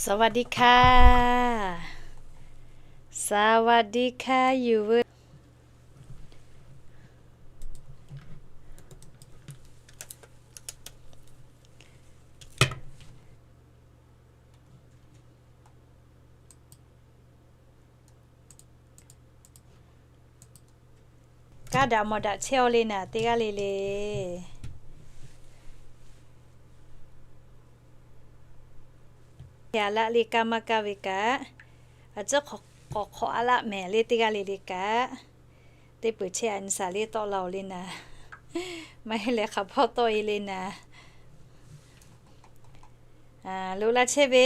สวัสดีค่ะ สวัสดีค่ะ yuˬ veu. Kaˇ daꞈ mawˬ daꞈ chehˇ-aw le naˍ, teˇ g'aˇ le le. Heh a laˆ le kaˇ maˇ kaˇ ve kaꞈ, a tcuhˉ k'awꞈ hk'awꞈ a laˆ mehˍ le teˇ g'aˇ le le kaꞈ, teˇ peuˬ chehˇ a nyi saˍ le tawˆ la-oˬ le naˍ. Maˇ heˆ leh hk'aˬ hpawˇ tawˆ e le naˍ. Loꞈ la chehˇ ve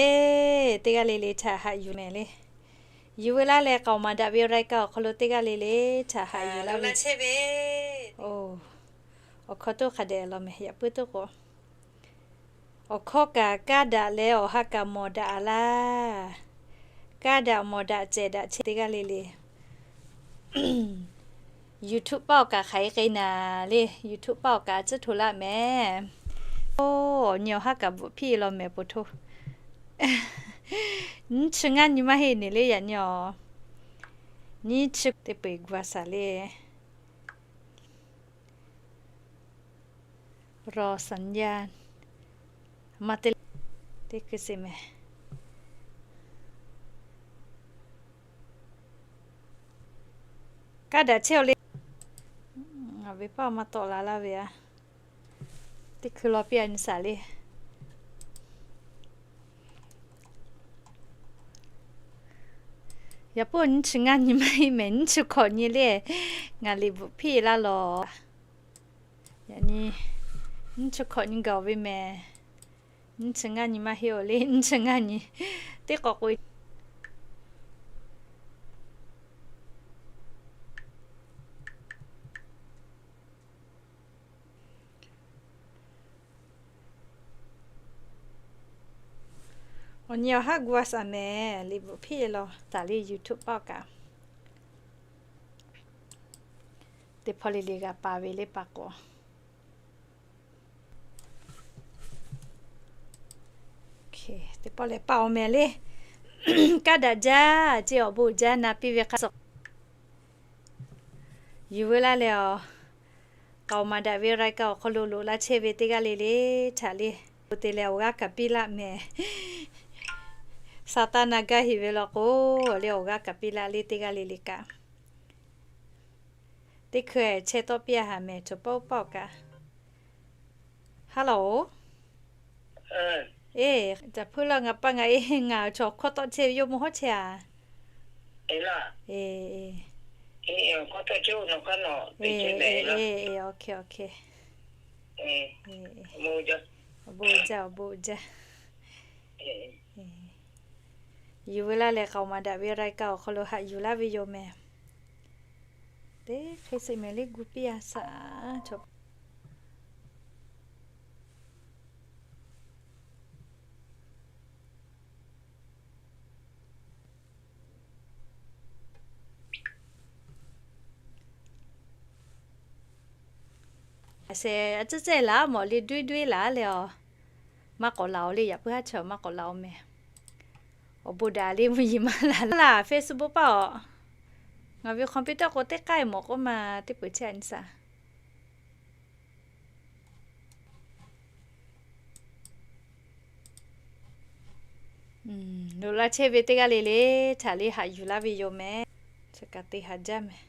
teˇ g'aˇ le le htaꞈ haꞈ yuˬ mehˍ le. Yuˬ veu laˇ leh k'aoˍ maˍ daꞈ ve รายการ awˬ hk'aw lo teˇ g'aˇ le le htaꞈ haꞈ yuˬ laˇ ve. Awˬ hkawˇ toˇ hk'a dehꞈ law mehˍ, yaꞈ puiˉ toˇ k'o. Awˬ hkawˇ kaꞈ kaˇ daꞈ leh awˬ ha kaꞈ mawˬ daꞈ a laˇ. Kaˇ daꞈ mawˬ daꞈ cehˬ daꞈ chehˇ teˇ g'aˇ le le. YouTube paˆ awˬ kaꞈ hk'aˬ hk'e k'ai naˍ le, YouTube paˆ awˬ kaꞈ a tcuhˉ hto laˆ mehˍ. Oˬ, awˬ nyi awˬ haˉ kaꞈ bvuhꞈ hpiˇ law mehˍ po hto. Nyiˇ chi ngaˇ nyi maˇ heˆ neˬ le yaꞈ nyi awˬ. Nyiˇ chi teˇ peu-eˬ gu a shaˍ le. Raw saˍ yaˇ maˇ te, teˇ hkui sheˍ mehˍ. Kaˇ daꞈ chehˇ-aw le. Ngaˬ ve paˇ maˇ tawˆ la laˇ ve a. Teˇ hkui law piˇ a nyi saˍ le. Yaꞈ puiˉ nyiˇ chi ngaˇ nyi maˇ heˆ mehˍ, nyiˇ chi hkawꞈ nyi le. Ngaˬ liꞈ bvuhꞈ hpiˇ laˇ lawˬ. Yaꞈ nyi nyiˇ chi hkawꞈ nyi gaˬ-oˬ ve mehˍ. Nyiˇ chi ngaˇ nyi maˇ heˆ-oˬ le, nyiˇ chi ngaˇ nyi. Teˇ k'awꞈ k'oꞈ-e. Awˬ nyi awˬ haˉ gu a shaˍ mehˍ, liꞈ bvuhꞈ hpiˇ law taˍ le YouTube paˆ kaꞈ. Teˇ hpawˇ le le g'a pa ve le pa k'o. Teˇ pawˆ lehˬ paˆ awˬ mehˍ le. Kaˇ daꞈ jaˇ, ceˇ awˬ bon jaˇ na piˇ ve hk'a suh. Yuˬ veu laˇ leh awˬ, k'aoˍ maˍ daꞈ ve รายการ awˬ hk'aw lo loꞈ la chehˇ ve teˇ g'aˇ le le htaꞈ le, te leh awˬ g'aˇ kaꞈ piˇ laˆ mehˍ. Saˍtanˍ naˍ gaˇ heꞈ ve law k'o, le awˬ g'aˇ kaꞈ piˇ laˆ le teˇ g'aˇ le le kaꞈ. Teˇ hkui chehˇ tawˆ piˇ a haˍ mehˍ, choˬ paˆ oˇ paˆ awˬ kaꞈ. Hello. Eˬ, caˬ hpuiˇ laˇ ngaˬ pa ngaˬ e ngaˬ chaw hkawˇ tawˆ chehˇ ve yawˇ mawˇ hawˉ chehˇ a. Eˬ, eˬ, eˬ, awˬ hkawˇ tawˆ chehˇ, eˬ, eˬ, awˬ hkawˇ tawˆ chehˇ, awˬ hkawˇ tawˆ chehˇ, awˬ hkawˇ tawˆ chehˇ. Awˬ bon jaˇ, awˬ bon jaˇ. Yuˬ veu laˇ leh k'aoˍ maˍ daꞈ ve รายการ awˬ hk'aw lo haꞈ yuˬ laˇ ve yoˬ mehˍ. Teˇ hk'e sheˍ mehˍ le gu piˇ a shaˍ. Aˬ shehˍ a tcuhˉ tcuhˉ laˬ mawˬ le, duiˉ duiˉ laˬ leh awˬ, maˇ k'awꞈ laˬ-oˬ le, yaꞈ puiˉ haˉ chaw maˇ k'awꞈ laˬ-oˬ mehˍ. Awˬ bon daꞈ le mvuhˇ yeˬ maˇ laˬ laˇ Facebook paˆ awˬ. Ngaˬ ve hk'aw piˇ tawˆ k'o teˇ k'ai mawˬ k'oˆ ma teˇ peuˬ chehˇ a nyi saˍ. Loꞈ la chehˇ ve teˇ g'aˇ le le htaꞈ le haꞈ yuˬ laˇ ve yoˬ mehˍ. Chi kaꞈ te haꞈ jaˇ mehˍ.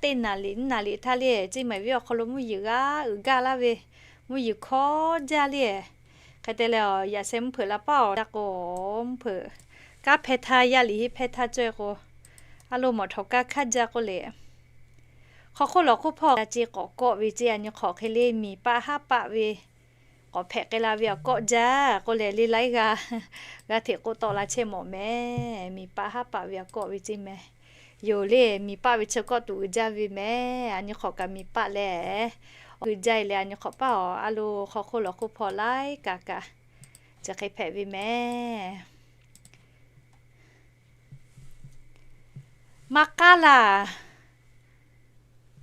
Teˇ naˍ liꞈ nyiˇ naˍ liꞈ htaˇ le, ceˇ mehˍ viˉ awˬ hk'aw lo mvuhˇ yeˬ g'aˇ uiˍ gaˇ laˇ ve, mvuhˇ yeˬ hkawˇ jaˇ le. Hk'e te leh, yaꞈ sheh mvuhˇ hpeuꞈ la paˆ awˬ jaˇ k'o, mvuhˇ hpeuꞈ kanˉ hpeh htaˇ, yaˇ liꞈ heˆ hpeh htaˇ caweh k'o, a lo mawˬ htawnˍ kaˇ hkaˇ jaˇ k'oˆ le. Hk'aw hk'oˆ lawˬ hk'oˆ hpawˇ a ceˇ k'awꞈ kawˆ ve ceˇ a nyi hk'awꞈ hk'e le miˬ paˆ haˉ paˆ ve k'awꞈ hpehꞈ k'ai la ve awˬ kawˆ jaˇ k'oˆ leh le laiˉ g'aˇ g'a hteꞈ k'oˆ tawˆ la chehˇ mawˬ mehˍ. Miˬ paˆ haˉ paˆ ve awˬ kawˆ ve ceˇ mehˍ. Yoˬ le, miˬ paˆ ve chi kawˆ tuˬ uiˍ jaˇ ve mehˍ. A nyi hk'awꞈ kaꞈ miˬ paˆ leh, uiˍ jaˇ e leh a nyi hk'awꞈ paˆ awˬ a lo hk'aw hk'oˆ lawˬ hk'oˆ hpawˇ laiˉ kaꞈ kaꞈ chi hk'e hpehꞈ ve mehˍ. Maˇ k'aˉ laˇ.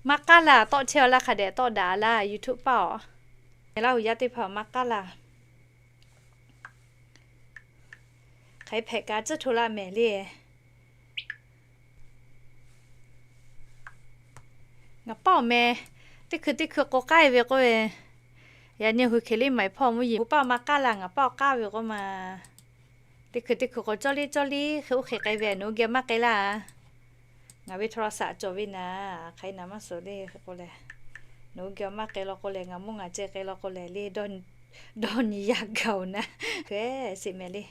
Maˇ k'aˉ laˇ, tawˆ chehˇ-aw laˇ, hk'a dehꞈ tawˆ daꞈ laˇ, YouTube paˆ-oˬ. Laˇ huˍ yaˇ teˇ hpaˍ maˇ k'aˉ laˇ. Hk'aˬ hk'e hpehꞈ kaꞈ tcuhˇ hto laˇ mehˍ le. Ngaˬ paˆ awˬ meh, teˇ hkui teˇ hkui k'o k'aˉ-e ve k'oˆ ve, yaꞈ nyi hui hk'e le maˍ hpawˇ mvuhˇ yeˬ, hui paˆ maˇ k'aˉ laˇ, ngaˬ paˆ awˬ k'aˉ ve k'oˆ ma. Teˇ hkui teˇ hkui k'o cawˇ liˇ cawˇ liˇ hk'e oˇ hk'e k'ai ve, nawˬ hui geh maˇ k'ai laˇ. Ngaˬ ve โทรศัพท์ cawˬ ve naˍ, hk'aˬ hk'e naˍ maˇ suhˍ le hk'e k'oˆ leh, nawˬ hui geh maˇ k'ai law k'o lehˬ, ngaˬ mvuhˇ ngaˬ ceh k'ai law k'o lehˬ le, dawˇ nyi yaˇ gaˬ-oˬ naˉ. Hk'e sheˍ mehˍ le.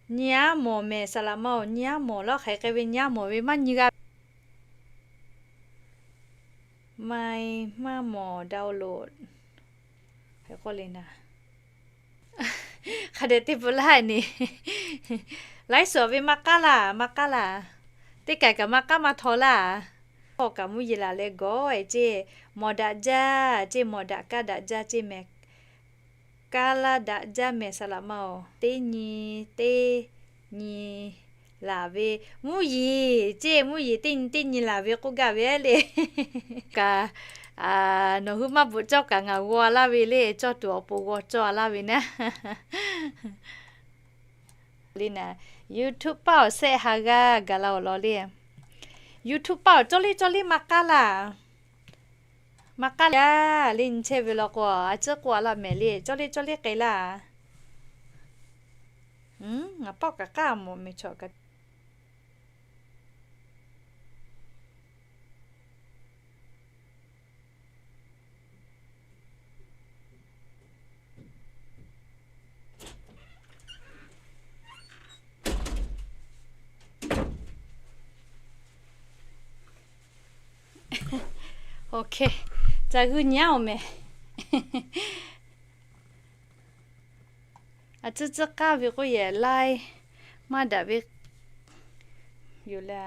Nyi aˉ mawˬ mehˍ, saˍ laꞈ ma-oˬ, nyi aˉ mawˬ laˇ, hk'aˬ hk'e k'ai ve nyi aˉ mawˬ ve maˇ nyi g'a. Maˇ maˇ mawˬ download hk'e k'oˆ le naˍ. Hk'a dehꞈ teˇ peuˬ laˇ ni. Laiˉ suhˍ ve maˇ k'aˉ laˇ, maˇ k'aˉ laˇ. Teˇ kaˬ kaꞈ maˇ k'aˉ maˇ htaw laˇ. Hawˇ kaꞈ mvuhˇ yeˬ laˬ leh gawˬ-e ceˇ, mawˬ daꞈ jaˇ ceˇ, mawˬ daꞈ kaˇ daꞈ jaˇ ceˇ mehˍ. Kaˇ laˇ daꞈ jaˇ mehˍ, saˍ laꞈ ma-oˬ. Teˇ nyi teˇ nyi laˬ ve, mvuhˇ yeˬ ceˇ, mvuhˇ yeˬ teˇ nyi teˇ nyi laˬ ve k'oˆ gaˇ ve le. Kaꞈ, nawˬ hui maˇ bvuhꞈ cawˇ kaꞈ ngaˬ g'aw laˇ ve le, cawˇ tuˬ awˬ pon g'aw cawˇ laˇ ve naˉ. Le naˍ, YouTube paˆ awˬ sehˆ ha g'aˇ gaˬ la awˬ lawn le. YouTube paˆ awˬ cawˇ liˇ cawˇ liˇ maˇ k'aˉ laˇ. Maˇ k'aˉ laˇ le, nyi chehˇ ve law k'o, a ciˉ k'oˆ a laˇ mehˍ le, cawˇ liˇ cawˇ liˇ k'ai laˇ. Ngaˬ paˆ kaꞈ k'aˉ mawˬ mehˍ chaw kaꞈ. Ca g'uiˇ nyi-aˉ-oˬ mehˍ. A ciˉ ciˉ k'aˉ ve k'oˆ yehˬ laiˉ maˇ daꞈ ve yoˬ le.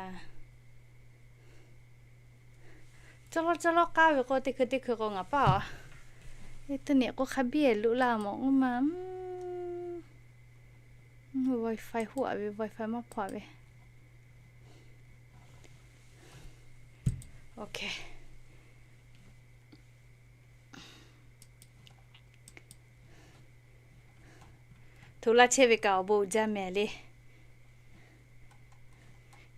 Cawˇ lawˇ cawˇ lawˇ k'aˉ ve k'o, teˇ hkui teˇ hkui k'o ngaˬ paˆ-oˬ, teˇ nehˬ k'o hk'a biˇ-e luꞈ la mawˬ k'oˆ ma. WiFi hoˆ-a ve, WiFi maˇ hpaw-a ve. Hto laˇ chehˇ ve kaꞈ awˬ bon uiˍ jaˇ mehˍ le.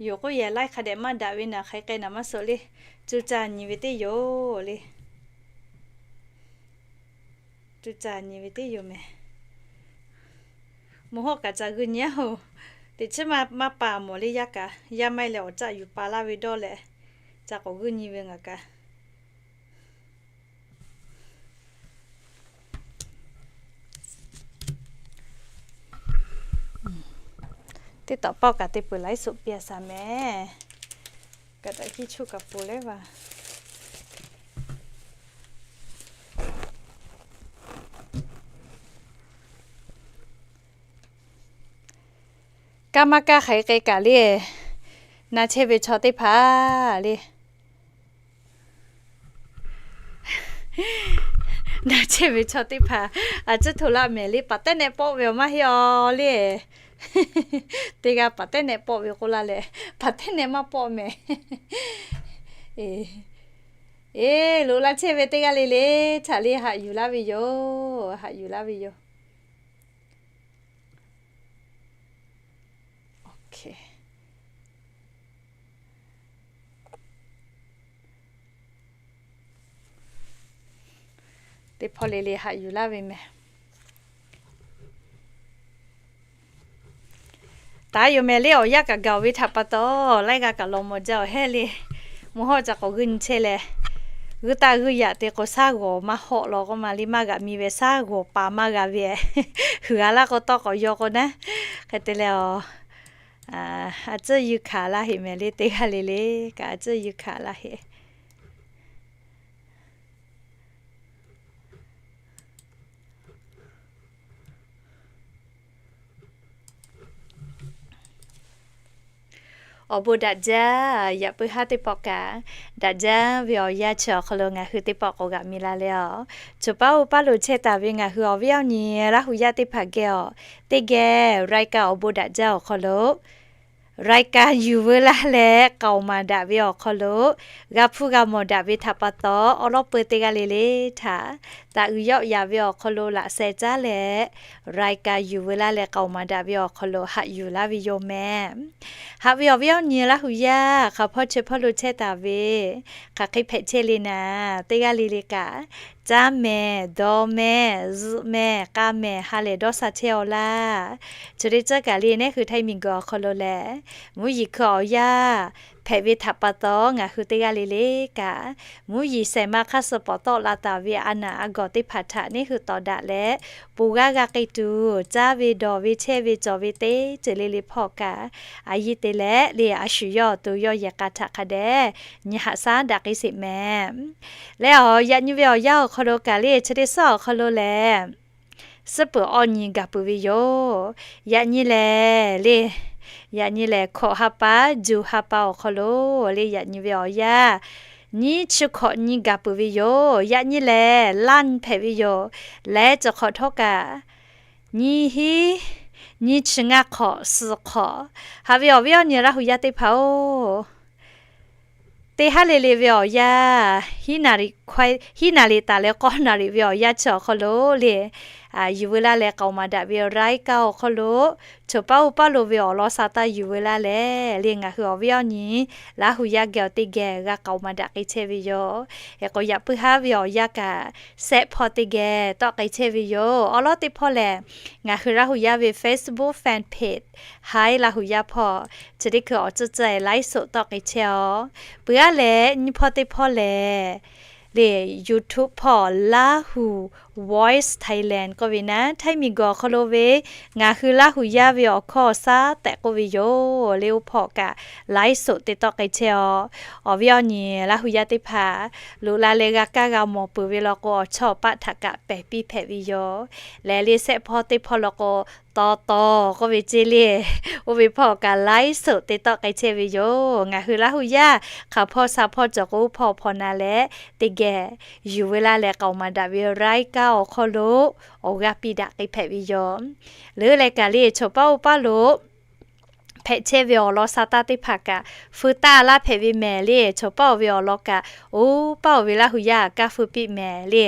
Yoˬ k'oˆ yehˬ laiˉ hk'a dehꞈ maˇ daꞈ ve naˍ, hk'aˬ hk'e k'ai naˍ maˇ suhˍ le. Cuˇ caˇ nyi ve teˇ yoˬ le. Cuˇ caˇ nyi ve teˇ yoˬ mehˍ. Mvuhˇ hawˉ kaꞈ ca g'uiˇ nyi-aˉ-oˬ. Teꞈ chiˉ maˇ pa mawˬ le yaˇ kaꞈ, yaˇ maˇ heˆ leh awˬ caˆ yuˬ pa laˇ ve dawˇ leh, ca k'awꞈ g'uiˇ nyi ve ngaˬ kaꞈ. Teˇ taꞈ paˆ kaꞈ teˇ peuˬ laiˉ suhˍ piˇ-a shaˍ mehˍ. Kaꞈ taꞈ hiˇ chuˇ kaꞈ poˬ leh vaˬ. Kaˇ maˇ kaˇ hk'aˬ hk'e k'ai kaꞈ le, na chehˇ ve chaw teˇ hpaˍ le. Na chehˇ ve chaw teˇ hpaˍ a ciˉ hto laˇ mehˍ le, paˍ tehˉ nehˆ pawˆ ve awˬ maˇ heˆ-aw le. Teˇ g'aˇ paˍ tehˉ nehˆ pawˆ ve k'oˆ laˇ leh, paˍ tehˉ nehˆ maˇ pawˆ mehˍ. Eˬ, loꞈ la chehˇ ve teˇ g'aˇ le le, chaꞈ le haꞈ yuˬ laˇ ve yoˬ, haꞈ yuˬ laˇ ve yoˬ. Teˇ hpawˇ le le haꞈ yuˬ laˇ ve mehˍ. Taˍ yoˬ mehˍ le, awˬ yanˇ kaꞈ gaˬ-oˬ ve htaꞈ pa taw, laiˉ g'aˇ kaꞈ law mawˬ jaˇ-oˬ heˆ le. Mvuhˇ hawˉ ca k'awꞈ g'uiˇ nyi chehˇ leh, g'uiˇ taˇ g'uiˇ yaꞈ te k'o, shaˉ g'awˬ maˇ hawˆ law k'oˆ ma le, maˇ g'aꞈ mi ve shaˉ g'awˬ pa maˇ g'a ve, huiˍ g'a laˇ k'o tawˇ k'awꞈ yaw k'o naˉ. Hk'e te leh, a ciˉ yuˇ hkanˍ laˇ heˆ mehˍ le, teˇ g'aˇ le le kaꞈ a ciˉ yuˇ hkanˍ laˇ heˆ. Awˬ bon daꞈ jaˇ. Yaꞈ puiˉ haˉ teˇ pawˆ kaꞈ, daꞈ jaˇ ve awˬ yanˇ chi awˬ hk'aw lo ngaˬ hui teˇ pawˆ k'awꞈ g'aꞈ mi la leh-aˬ, choˬ paˉ uˉ paˉ lo chehˇ taˍ ve ngaˬ hui awˬ viˉ awˬ nyi Laˇ huˍ yaˇ teˇ hpaˍ geh-aˬ, teˇ geh รายการ awˬ bon daꞈ jaˇ awˬ hk'aw lo รายการ yuˬ veu laˇ leh k'aoˍ maˍ daꞈ ve awˬ hk'aw lo g'a hpuˇ g'a mawˬ daꞈ ve htaꞈ pa taw, awˉ lawˉ peu teˇ g'aˇ le le htaꞈ taꞈ uiˍ yawˆ yaꞈ ve awˬ hk'aw lo laꞈ sheh caˉ leh, รายการ yuˬ veu laˇ leh k'aoˍ maˍ daꞈ ve awˬ hk'aw lo haꞈ yuˬ laˇ ve yoˬ mehˍ. Haꞈ ve awˬ viˉ awˬ nyi Laˇ huˍ yaˇ hk'aˬ hpawˇ chi hpawˇ lo chehˇ taˍ ve, hk'aˬ hk'e hpehꞈ chehˇ le naˍ, teˇ g'aˇ le le kaꞈ, caˇ mehˍ, dawˇ mehˍ, zuhꞈ mehˍ, k'a mehˍ ha lehˬ dawˇ sha chehˇ-aw laˇ. Chi teˇ ceuˬ kaꞈ le, neˉ hui Htaiˇ miˬguiˬ awˬ hk'aw lo lehˬ, mvuhˇ yeˬ hkui awˬ yanˇ hpehꞈ ve htaꞈ pa taw, ngaˬ hui teˇ g'aˇ le le kaꞈ, mvuhˇ yeˬ shehˍ ma hk'aˇ suh pawˍ tawˆ la taˍ ve a naˍ a gawˬ teˇ hpaˍ htaꞈ neˉ hui tawˍ daꞈ leh, ponˬ g'aˇ g'a k'ai tuˬ, caˇ ve dawˬ ve chehˇ ve cawˬ ve teˇ ceuˬ le le hpawˇ kaꞈ, a yiˇ te leh le a shu yawˇ awˬ to yawˇ yehˬ k'a htaꞈ hk'a dehꞈ nyi haꞈ shaˉ daꞈ k'ai sheˍ mehˍ. Leh awˬ yaꞈ nyi ve awˬ yanˇ awˬ hk'aw lo kaꞈ le, chi teˇ suhˉ awˬ hk'aw lo lehˬ, suhˉ peuˬ awˇ nyi gaˬ peuˬ ve yoˬ. Yaꞈ nyi lehˬ le, yaꞈ nyi lehˬ hkawꞈ ha pa, juˬ ha pa awˬ hk'aw lo le, yaꞈ nyi ve awˬ yanˇ nyiˇ chi hkawꞈ nyi gaˬ peuˬ ve yoˬ. Yaꞈ nyi lehˬ, laˇ nyi hpehꞈ ve yoˬ. Leh cawˬ hk'awꞈ htawˇ kaꞈ, nyiˇ hinˉ nyiˇ chi ngaˇ hk'awꞈ suhˍ hk'awꞈ. Haꞈ ve awˬ viˉ awˇ nyi Laˇ huˍ yaˇ teˇ hpaˍ-oˬ, teˇ haˉ le le ve awˬ yanˇ, hiˉ naˍ riˍ taˍ leh k'awˇ naˍ riˍ ve awˬ yanˇ chi awˬ hk'aw lo le, yuˬ veu laˇ leh k'aoˍ maˍ daꞈ ve รายการ awˬ hk'aw lo, choˬ paˉ oˇ paˉ lo ve awˬ lawn sha taˇ yuˬ veu laˇ leh le, ngaˬ hui awˬ viˉ awˇ nyi Laˇ huˍ yaˇ geh awˬ teˇ geh g'a k'aoˍ maˍ daꞈ k'ai chehˇ ve yoˬ. Hk'e k'o, yaꞈ puiˉ haˉ ve awˬ yanˇ kaꞈ, sehˆ hpawˇ teˇ geh tawˆ k'ai chehˇ ve yoˬ. Awˉ lawˉ teˇ hpawˇ lehˬ, ngaˬ hui Laˇ huˍ yaˇ ve Facebook fan page Htaiˇ Laˇ huˍ yaˇ hpawˇ chi teˇ hkui awˬ tcuhˇ tcuhˇ laiˉ soꞈ tawˆ k'ai chehˇ-aw. Peuˬ-aˉ leh, nyiˇ hpawˇ teˇ hpawˇ lehˬ, le YouTube hpawˇ Laˇ huˍ Voice Thailand k'oˆ ve naˉ, Htaiˇ miˬguiˬ awˬ hk'aw lo ve ngaˬ hui Laˇ huˍ yaˇ ve awˬ hkawˇ awˬ shaˉ tehꞈ k'oˆ ve yoˬ. Le oˇ hpawˇ kaꞈ laiˉ soꞈ te tawˆ k'ai chehˇ-aw. Awˬ viˉ awˇ nyi Laˇ huˍ yaˇ teˇ hpaˍ, loꞈ la leh g'a kaˇ g'a mawˬ peuˬ ve law k'o, awˬ chawˇ awˬ paˆ htaꞈ kaꞈ pehˬ piˇ hpehꞈ ve yoˬ. Leh le sehˆ hpawˇ teˇ hpawˇ law k'o, taw taw k'oˆ ve ceˇ le, oˇ ve hpawˇ kaꞈ laiˉ soꞈ te tawˆ k'ai chehˇ ve yoˬ. Ngaˬ hui Laˇ huˍ yaˇ hk'aˬ hpawˇ sha hpawˇ cawˬ k'o, oˇ hpawˇ hpawˇ na leh teˇ geh yuˬ veu laˇ leh k'aoˍ maˍ daꞈ ve รายการ awˬ hk'aw lo awˬ g'aˇ piˇ daꞈ k'ai hpehꞈ ve yoˬ. Leuˉ leh kaꞈ le, choˬ paˉ oˇ paˉ lo hpehꞈ chehˇ ve awˬ lawn sha taˇ teˇ hpaˍ kaꞈ feu taˇ laˇ hpehꞈ ve mehˍ le. Choˬ paˉ-oˬ ve awˬ lawn kaꞈ, oˇ paˉ-oˬ ve Laˇ huˍ yaˇ kaꞈ kaˇ feu piˇ mehˍ le.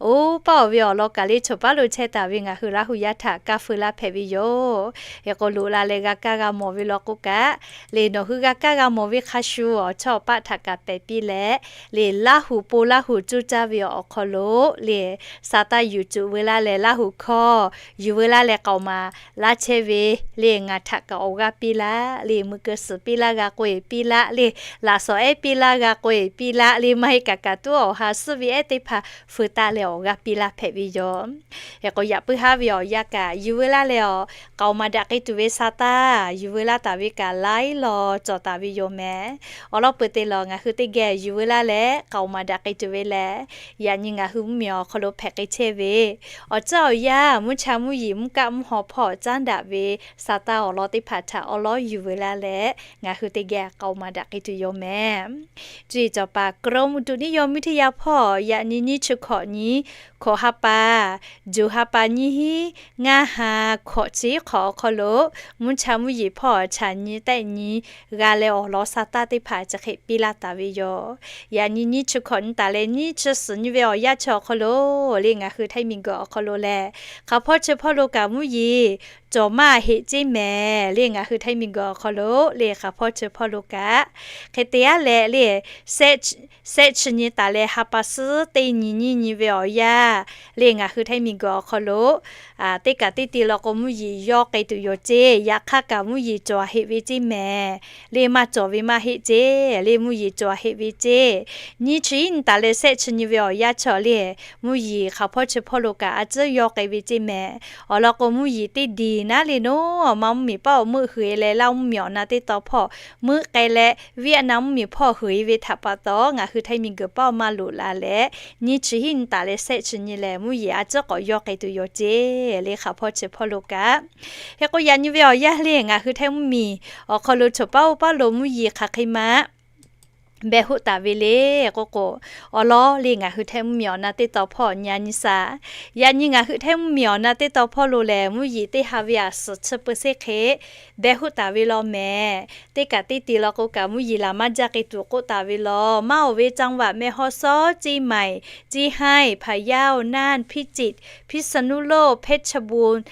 Oˇ paˉ-oˬ ve awˬ lawn kaꞈ le, choˬ paˉ lo chehˇ taˍ ve ngaˬ hui Laˇ huˍ yaˇ htaꞈ kaˇ feu laˇ hpehꞈ ve yoˬ. Hk'e k'o, loꞈ la leh g'a kaˇ g'a mawˬ ve law k'o kaꞈ le, nawˬ hui g'a kaˇ g'a mawˬ ve hk'a shuˍ awˬ chawˇ awˬ paˆ htaꞈ kaꞈ pehˬ piˇ leh le, Laˇ huˍ po Laˇ huˍ cuˇ caˇ ve awˬ hk'aw lo le, sha taˇ yuˬ cuˬ veu laˇ leh Laˇ huˍ hkawˇ yuˬ veu laˇ leh k'aoˍ maˍ laˇ chehˇ ve le, ngaˬ htaꞈ kaꞈ awˬ g'aˇ piˇ laˇ le, mui keu suhˍ piˇ laˇ g'a k'oꞈ-e piˇ laˇ le, laꞈ shawˍ ehˉ piˇ laˇ g'a k'oꞈ-e piˇ laˇ le, maˇ heˆ kaꞈ kaꞈ tuˉ awˬ ha suhˉ ve ehˉ teˇ hpaˍ feu taˇ leh awˬ g'aˇ piˇ laˇ hpehꞈ ve yoˬ. Hk'e k'o, yaꞈ puiˉ haˉ ve awˬ yanˇ kaꞈ yuˬ veu laˇ leh awˬ k'aoˍ maˍ daꞈ k'ai tuˬ ve sha taˇ yuˬ veu laˇ taˍ ve kaꞈ laiˉ law cawˬ taˍ ve yoˬ mehˍ. Awˬ lawn peuˬ te lawˬ, ngaˬ hui teˇ geh yuˬ veu laˇ leh k'aoˍ maˍ daꞈ k'ai tuˬ ve lehˬ, yaꞈ nyi ngaˬ hui mvuhˇmiˬ awˬ hk'aw lo hpehꞈ k'ai chehˇ ve awˬ ceuˬ awˬ yanˇ, mvuhˇ cha mvuhˇ yeˬ mvuhˇ kaˆ mvuhˇ haw hpawˇ caˉ daꞈ ve sha taˇ awˬ lawn teˇ hpaˍ htaꞈ awˬ lawn yuˬ veu laˇ leh ngaˬ hui teˇ geh k'aoˍ maˍ daꞈ k'ai tuˬ yoˬ mehˍ. Cuˇ yiˍ cawˬ paˍ กรมอุตุนิยมวิทยา hpawˇ yaꞈ nyi nyiˇ chi hkawꞈ nyi hkawꞈ ha pa, juˬ ha pa nyiˇ hinˉ ngaˇ ha hkawꞈ chi hk'awꞈ awˬ hk'aw lo mvuhˇ cha mvuhˇ yeˬ hpawˇ chaꞈ nyi tehˆ nyi g'a leh awˬ lawn sha taˇ teˇ hpaˍ chi hk'e piˇ laˇ taˍ ve yoˬ. Yaꞈ nyi nyiˇ chi hkawꞈ nyi taˍ leh nyiˇ chi suhˍ nyi ve awˬ yanˇ chi awˬ hk'aw lo le, ngaˬ hui Htaiˇ miˬguiˬ awˬ hk'aw lo lehˬ, hk'aˬ hpawˇ chi hpawˇ lo kaꞈ mvuhˇ yeˬ cawˬ maˇ heˆ ceˇ mehˍ le, ngaˬ hui Htaiˇ miˬguiˬ awˬ hk'aw lo le, hk'aˬ hpawˇ chi hpawˇ lo kaꞈ hk'e te aˉ leh le, sehˆ chi nyi taˍ leh ha pa suhˉ teˇ nyi nyiˇ nyi ve awˬ yanˇ le, ngaˬ hui Htaiˇ miˬguiˬ awˬ hk'aw lo teˇ kaꞈ teˇ te law k'o mvuhˇ yeˬ yawˇ k'ai tuˬ yoˬ ceˇ. Yaꞈ hk'aˇ kaꞈ mvuhˇ yeˬ cawˬ heˆ ve ceˇ mehˍ le, maˇ cawˬ ve maˇ heˆ ceˇ le, mvuhˇ yeˬ cawˬ heˆ ve ceˇ. Nyiˇ chi hiˉ nyi taˍ leh sehˆ chi nyi ve awˬ yanˇ chi le, mvuhˇ yeˬ hk'aˬ hpawˇ chi hpawˇ lo kaꞈ a ciˉ yawˇ k'ai ve ceˇ mehˍ. Awˬ lawn k'o, mvuhˇ yeˬ teˇ diˬ naˉ le naˉ, maˇ mvuhˇmiˬ paˉ awˬ meuˆ hui e leh Laˇ huˍ mvuhˇmiˬ awˬ na teˇ taw hpawˇ meuˆ k'ai leh, Vietnam mvuhˇmiˬ hpawˇ hui e ve htaꞈ pa taw, ngaˬ hui Htaiˇ miˬguiˬ paˉ maˇ loꞈ la leh, nyiˇ chi hiˉ nyi taˍ leh sehˆ chi nyi lehˬ, mvuhˇ yeˬ a ciˉ k'awꞈ yawˇ k'ai tuˬ yoˬ ceˇ le, hk'aˬ hpawˇ chi hpawˇ lo kaꞈ. Hk'e k'o, yaꞈ nyi ve awˬ yanˇ le, ngaˬ hui Htaiˇ mvuhˇmiˬ awˬ hk'aw lo choˬ paˉ oˇ paˉ lo mvuhˇ yeˬ hk'aˬ hk'e ma beh hoˆ taˍ ve le k'oˆ k'o, awˬ lawn le ngaˬ hui Htaiˇ mvuhˇmiˬ awˬ na teˇ tawn hpawˇ nyi nyi shaˍ. Yaꞈ nyi ngaˬ hui Htaiˇ mvuhˇmiˬ awˬ na teˇ tawn hpawˇ lo lehˬ, mvuhˇ yeˬ teˇ ha ve aꞈ suhˍ chi peu se hk'e beh hoˆ taˍ ve law mehˍ. Teˇ kaꞈ teˇ te law k'o kaꞈ mvuhˇ yeˬ laˬ maˇ jaˇ k'e tuˬ k'oˆ taˍ ve law. Maˇ oˬ ve จังหวัด แม่ฮ่องสอน, เชียงใหม่, เชียงราย, พะเยา, น่าน, พิจิตร, พิษณุโลก, เพชรบูรณ์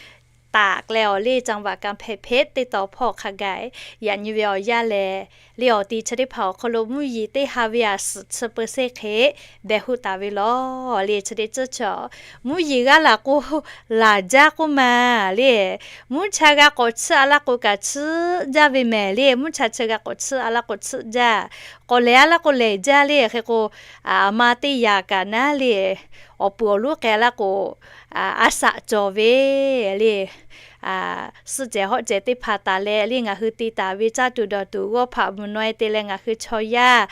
taꞈ k'ai awˬ le จังหวัด กำแพงเพชร teˇ tawn hpawˇ hk'a gaˬ yaꞈ nyi ve awˬ yanˇ lehˬ, le awˬ ti chi teˇ hpaˍ awˬ hk'aw lo mvuhˇ yeˬ teˇ ha ve aꞈ suhˍ chi peu se hk'e beh hoˆ taˍ ve law. Le chi teˇ ceuˬ chaw mvuhˇ yeˬ g'aˇ laˬ k'o laˬ jaˇ k'oˆ ma le, mvuhˇ cha g'a k'awꞈ tsuhˇ a laˇ k'o kaꞈ tsuhˇ jaˇ ve mehˍ le. Mvuhˇ cha chi g'a k'awꞈ tsuhˇ a laˇ k'o tsuhˇ jaˇ, k'awꞈ lehˬ a laˇ k'o lehˬ jaˇ le. Hk'e k'o, aˬ ma teˇ yaꞈ kaꞈ naˉ le, awˬ puˍ awˬ luˉ k'ai a laˇ k'o, a shaꞈ cawˬ ve le. Suhˆ cehˬ hawˆ cehˬ teˇ hpaˍ taˍ leh le ngaˬ hui te taˍ ve caˇ tuˬ dawˬ tuˬ g'awˇ hpaꞈ mvuhˬ naw e te leh ngaˬ hui chaw yaˇ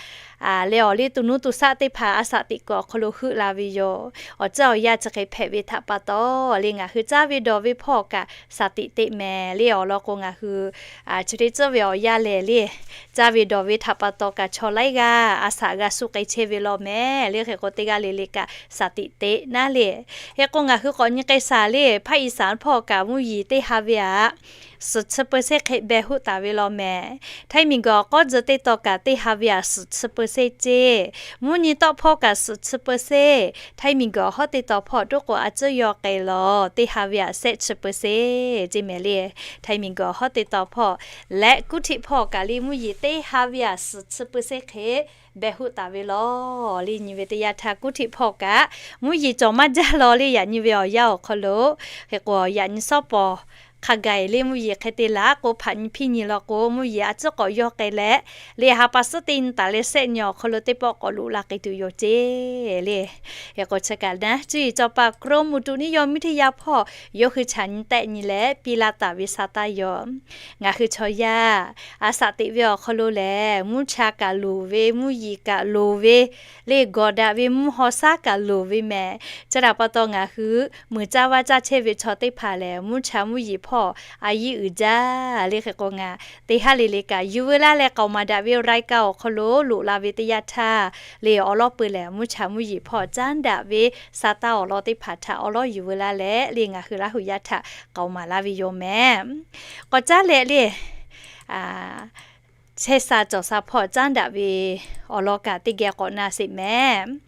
leh awˬ liˇ to nuˇ to shaˆ teˇ hpaˍ a shaꞈ teꞈ kuiˬ awˬ hk'aw lo heuˆ la ve yoˬ. Awˬ ceuˬ awˬ yanˇ chi hk'e hpehꞈ ve htaꞈ pa taw le ngaˬ hui caˇ ve dawˬ ve hpawˇ kaꞈ shaˍ tiꞈ teꞈ mehˍ le. Awˬ lawn k'o ngaˬ hui chi teˇ ceuˬ ve awˬ yanˇ lehˬ le, caˇ ve dawˬ ve htaꞈ pa taw kaꞈ chaw laiˉ g'aˇ a shaꞈ g'a shu k'ai chehˇ ve law mehˍ le. Hk'e k'o teˇ g'aˇ le le kaꞈ shaˍ tiꞈ teꞈ naˉ le. Hk'e k'o ngaˬ hui k'awꞈ nyi k'ai shaˍ le, ภาคอีสาน hpawˇ kaꞈ mvuhˇ yeˬ teˇ ha ve aꞈ suhˍ chi peu se hk'e beh hoˆ taˍ ve law mehˍ. Htaiˇ miˬguiˬ awˬ k'awˇ tcuh teˇ tawn kaꞈ teˇ ha ve aꞈ suhˍ chi peu se ceˇ. Mvuhˇ nyi tawˆ hpawˇ kaꞈ suhˍ chi peu se. Htaiˇ miˬguiˬ awˬ hawˉ teˇ tawn hpawˇ toˉ k'o a cuhˇ yaw k'ai law teˇ ha ve aꞈ shehˆ chi peu se ceˇ mehˍ le. Htaiˇ miˬguiˬ awˬ hawˉ teˇ tawn hpawˇ leh กรุงเทพ hpawˇ kaꞈ le mvuhˇ yeˬ teˇ ha ve aꞈ suhˍ chi peu se hk'e beh hoˆ taˍ ve law. Le nyi ve teˇ yanˇ htaˇ กรุงเทพ hpawˇ kaꞈ mvuhˇ yeˬ cawˬ maˇ jaˇ law le. Yaꞈ nyi ve awˬ yanˇ awˬ hk'aw lo hk'e k'o yaꞈ nyi shawˉ pawˍ hk'a gaˬ le mvuhˇ yeˬ hk'e te laˬ k'o hpaꞈ nyi hpiˇ nyi law k'o mvuhˇ yeˬ a cuhˉ k'awꞈ yaw k'ai leh le ha pa suhˉ teˇ nyi taˍ leh shehˆ nyi awˬ hk'aw lo teˇ pawˆ k'awꞈ loꞈ la k'ai tuˬ yoˬ ceˇ le. Hk'e k'o chi kaꞈ naˉ cuˇ yiˍ cawˬ pa กรมอุตุนิยมวิทยา hpawˇ yawˇ hui chaꞈ nyi tehˆ nyi leh piˇ laˇ taˍ ve sha taˇ yoˬ. Ngaˬ hui chaw yaˇ a shaꞈ teꞈ ve awˬ hk'aw lo lehˬ mvuhˇ cha kaꞈ loˍ ve, mvuhˇ yeˬ kaꞈ loˍ ve le, gawˬ daꞈ ve mvuhˇ haw shaˉ kaꞈ loˍ ve mehˍ. Chi htaꞈ pa taw ngaˬ hui muiˬ caˇ vaˇ caˇ chehˇ ve chaw teˇ hpaˍ lehˬ mvuhˇ cha mvuhˇ yeˬ hpawˇ a yiˉ uiˍ jaˇ le. Hk'e k'o ngaˬ teˇ haˉ le le kaꞈ yuˬ veu laˇ leh k'aoˍ maˍ daꞈ ve รายการ awˬ hk'aw lo loꞈ la ve teˇ yanˇ htaˇ le awˬ lawˉ peuˬ lehˬ mvuhˇ cha mvuhˇ yeˬ hpawˇ caˉ daꞈ ve sha taˇ awˬ lawn teˇ hpaˍ htaꞈ awˬ lawˉ yuˬ veu laˇ leh le ngaˬ hui Laˇ huˍ yaˇ htaꞈ k'aoˍ maˍ laˇ ve yoˬ mehˍ. K'awꞈ caˉ leh le chehˇ sha cawˬ sha hpawˇ caˉ daꞈ ve awˬ lawn kaꞈ teˇ geh k'awꞈ na sheˍ mehˍ.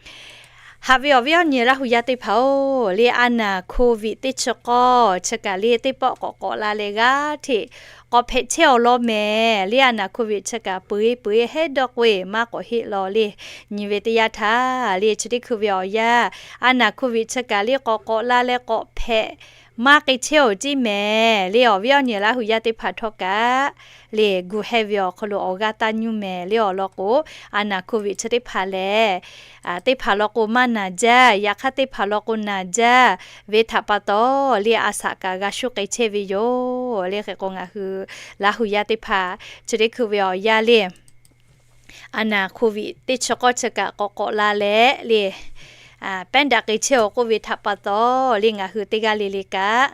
Haꞈ ve awˬ viˉ awˬ nyi Laˇ huˍ yaˇ teˇ hpaˍ-oˬ, le a naˍ โควิด teˇ chi k'awˇ chi kaꞈ le teˇ pawˆ k'awꞈ k'awꞈ la leh g'aˇ hteꞈ k'awꞈ hpehꞈ chehˇ awˬ lawn mehˍ. Le a naˍ โควิด chi kaꞈ peu eˬ peu eˬ hehˉ dawˇ k'oˆ eˬ maˇ k'awꞈ heˆ law le. Nyi ve teˇ yanˇ htaˇ le chi teˇ hkui ve awˬ yanˇ a naˍ โควิด chi kaꞈ le k'awꞈ k'awꞈ la leh k'awꞈ hpehꞈ maˇ k'ai chehˇ awˬ ceˇ mehˍ. Le awˬ viˉ awˬ nyi Laˇ huˍ yaˇ teˇ hpaˍ htawˇ kaꞈ le gu heh ve awˬ hk'aw lo awˬ g'aˇ taˇ nyuˇ mehˍ. Le awˬ lawn k'o a naˍ โควิด chi teˇ hpaˍ lehˬ teˇ hpaˍ law k'o maˇ naˬ jaˇ, yaꞈ hk'aˇ teˇ hpaˍ law k'o naˬ jaˇ ve htaꞈ pa taw le a shaꞈ kaꞈ g'a shu k'ai chehˇ ve yoˬ. Le hk'e k'o ngaˬ hui Laˇ huˍ yaˇ teˇ hpaˍ chi teˇ hkui ve awˬ yanˇ le a naˍ โควิด teˇ chi k'awˇ chi kaꞈ k'awꞈ k'awꞈ la leh le pehˉ daꞈ k'ai chehˇ awˬ k'oˆ ve htaꞈ pa taw le ngaˬ hui teˇ g'aˇ le le kaꞈ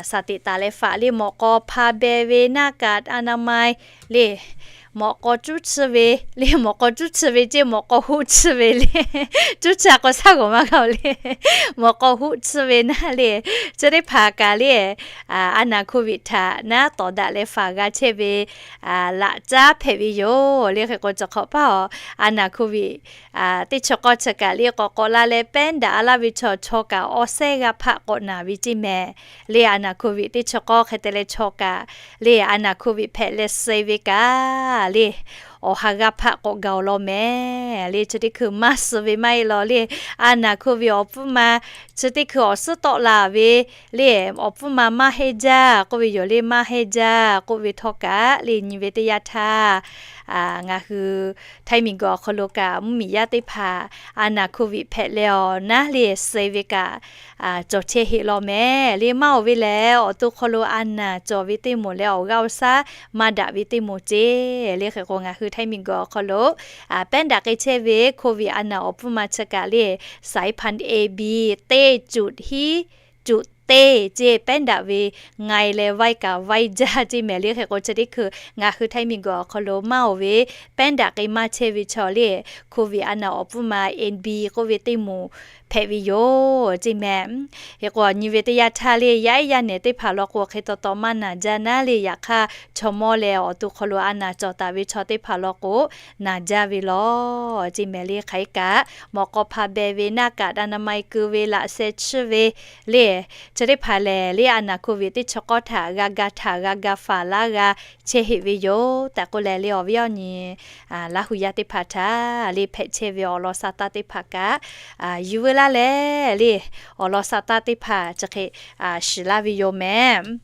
shaˍ tiꞈ taˍ leh faꞈ le mawꞈ k'aw hpa beh ve หน้ากากอนามัย le mawꞈ k'aw cuˉ chi ve le mawꞈ k'aw cuˉ chi ve ceˇ mawꞈ k'aw hoˆ chi ve le cuˉ chi a k'aw shaˉ g'awˬ maˇ g'a le mawꞈ k'aw hoˆ chi ve naˉ le chi teˇ hpaˍ kaꞈ le a naˍ โควิด htaꞈ naˉ tawˍ daꞈ leh faꞈ g'a chehˇ ve laꞈ caˉ hpehꞈ ve yoˬ. Le hk'e k'o cawˬ hk'awꞈ paˇ a a naˍ โควิด teˇ chi k'awˇ chi kaꞈ le k'awꞈ k'awꞈ la leh pehˉ daꞈ a laˇ ve chaw chaw kaꞈ awˬ sehˉ g'a hpaˆ k'awꞈ naˬ ve ceˇ mehˍ. Le a naˍ โควิด teˇ chi k'awˇ hk'e te leh chaw kaꞈ le a naˍ โควิด hpehꞈ leh suh ve kaꞈ le awˬ ha g'a hpaˆ k'awꞈ gaˬ awˬ lawn mehˍ. Le chi teˇ hkui maˇ suh ve maˇ heˆ law le a naˍ โควิด awˬ pfuhˇ ma chi teˇ hkui awˬ suhˉ tawˆ la ve le awˬ pfuhˇ ma maˇ heˆ jaˇ k'oˆ ve yoˬ. Le maˇ heˆ jaˇ k'oˆ ve htawˇ kaꞈ le nyi ve teˇ yanˇ htaˇ ngaˬ hui Htaiˇ miˬguiˬ awˬ hk'aw lo kaꞈ mvuhˇmiˬ yaˇ teˇ hpaˍ a naˍ โควิด hpehꞈ leh awˬ naˉ le suh ve kaꞈ cawˬ chehˇ heˆ law mehˍ. Le maˇ oˬ ve lehˬ awˬ to hk'aw lo a naˍ cawˬ ve teˇ moˍ leh awˬ g'aˇ awˬ shaˉ maˇ daꞈ ve teˇ moˍ ceˇ. Le hk'e k'o ngaˬ hui Htaiˇ miˬguiˬ awˬ hk'aw lo pehˉ daꞈ k'ai chehˇ ve โควิด a naˍ awˬ pfuhˇ ma chi kaꞈ le สายพันธุ์ A B เต็ดจุด hiˉ จุด teˇ ceˇ pehˉ daꞈ ve nga e leh vaiˇ kaꞈ vaiˇ jaˇ ceˇ mehˍ le. Hk'e k'o chi teˇ hkui ngaˬ hui htaiˇ miˬguiˬ awˬ hk'aw lo maˇ oˬ ve pehˉ daꞈ k'ai maˇ chehˇ ve chaw le, Covid a naˬ awˬ pfuhˇ ma A B k'oˆ ve teˇ moˍ hpehꞈ ve yoˬ ceˇ mehˍ. Hk'e k'o nyi ve teˇ yanˇ htaˇ le yaˇ ehˉ yaˇ nehˬ teˇ hpaˍ law k'o hk'e taw taw maˇ naˬ jaˇ naˉ le, yaꞈ hk'aˇ chaw mawˇ leh awˬ to hk'aw lo a naˬ cawˬ taˍ ve chaw teˇ hpaˍ law k'o naˬ jaˇ ve law ceˇ mehˍ le. Hk'aˬ hk'e kaꞈ mawꞈ k'aw hpa beh ve, naˆ kaꞈ อนามัย keu ve, laꞈ sheh chiˇ ve le, chi teˇ hpaˍ lehˬ le a naˬ Covid teˇ chi k'awˇ htaꞈ g'a ga htaꞈ g'a ga faˍ laˇ g'a chehˇ heˆ ve yoˬ tehꞈ k'oˆ leh le awˬ viˉ awˬ nyi Laˇ hu yaˇ teˇ hpaˍ htaꞈ le hpehꞈ chehˇ ve awˬ lawn sa taˇ teˇ hpaˍ kaꞈ yuˬ veu laˇ leh le, awˬ lawn sa taˇ teˇ hpaˍ chi hk'e shiˍ laˇ ve yoˬ mehˍ.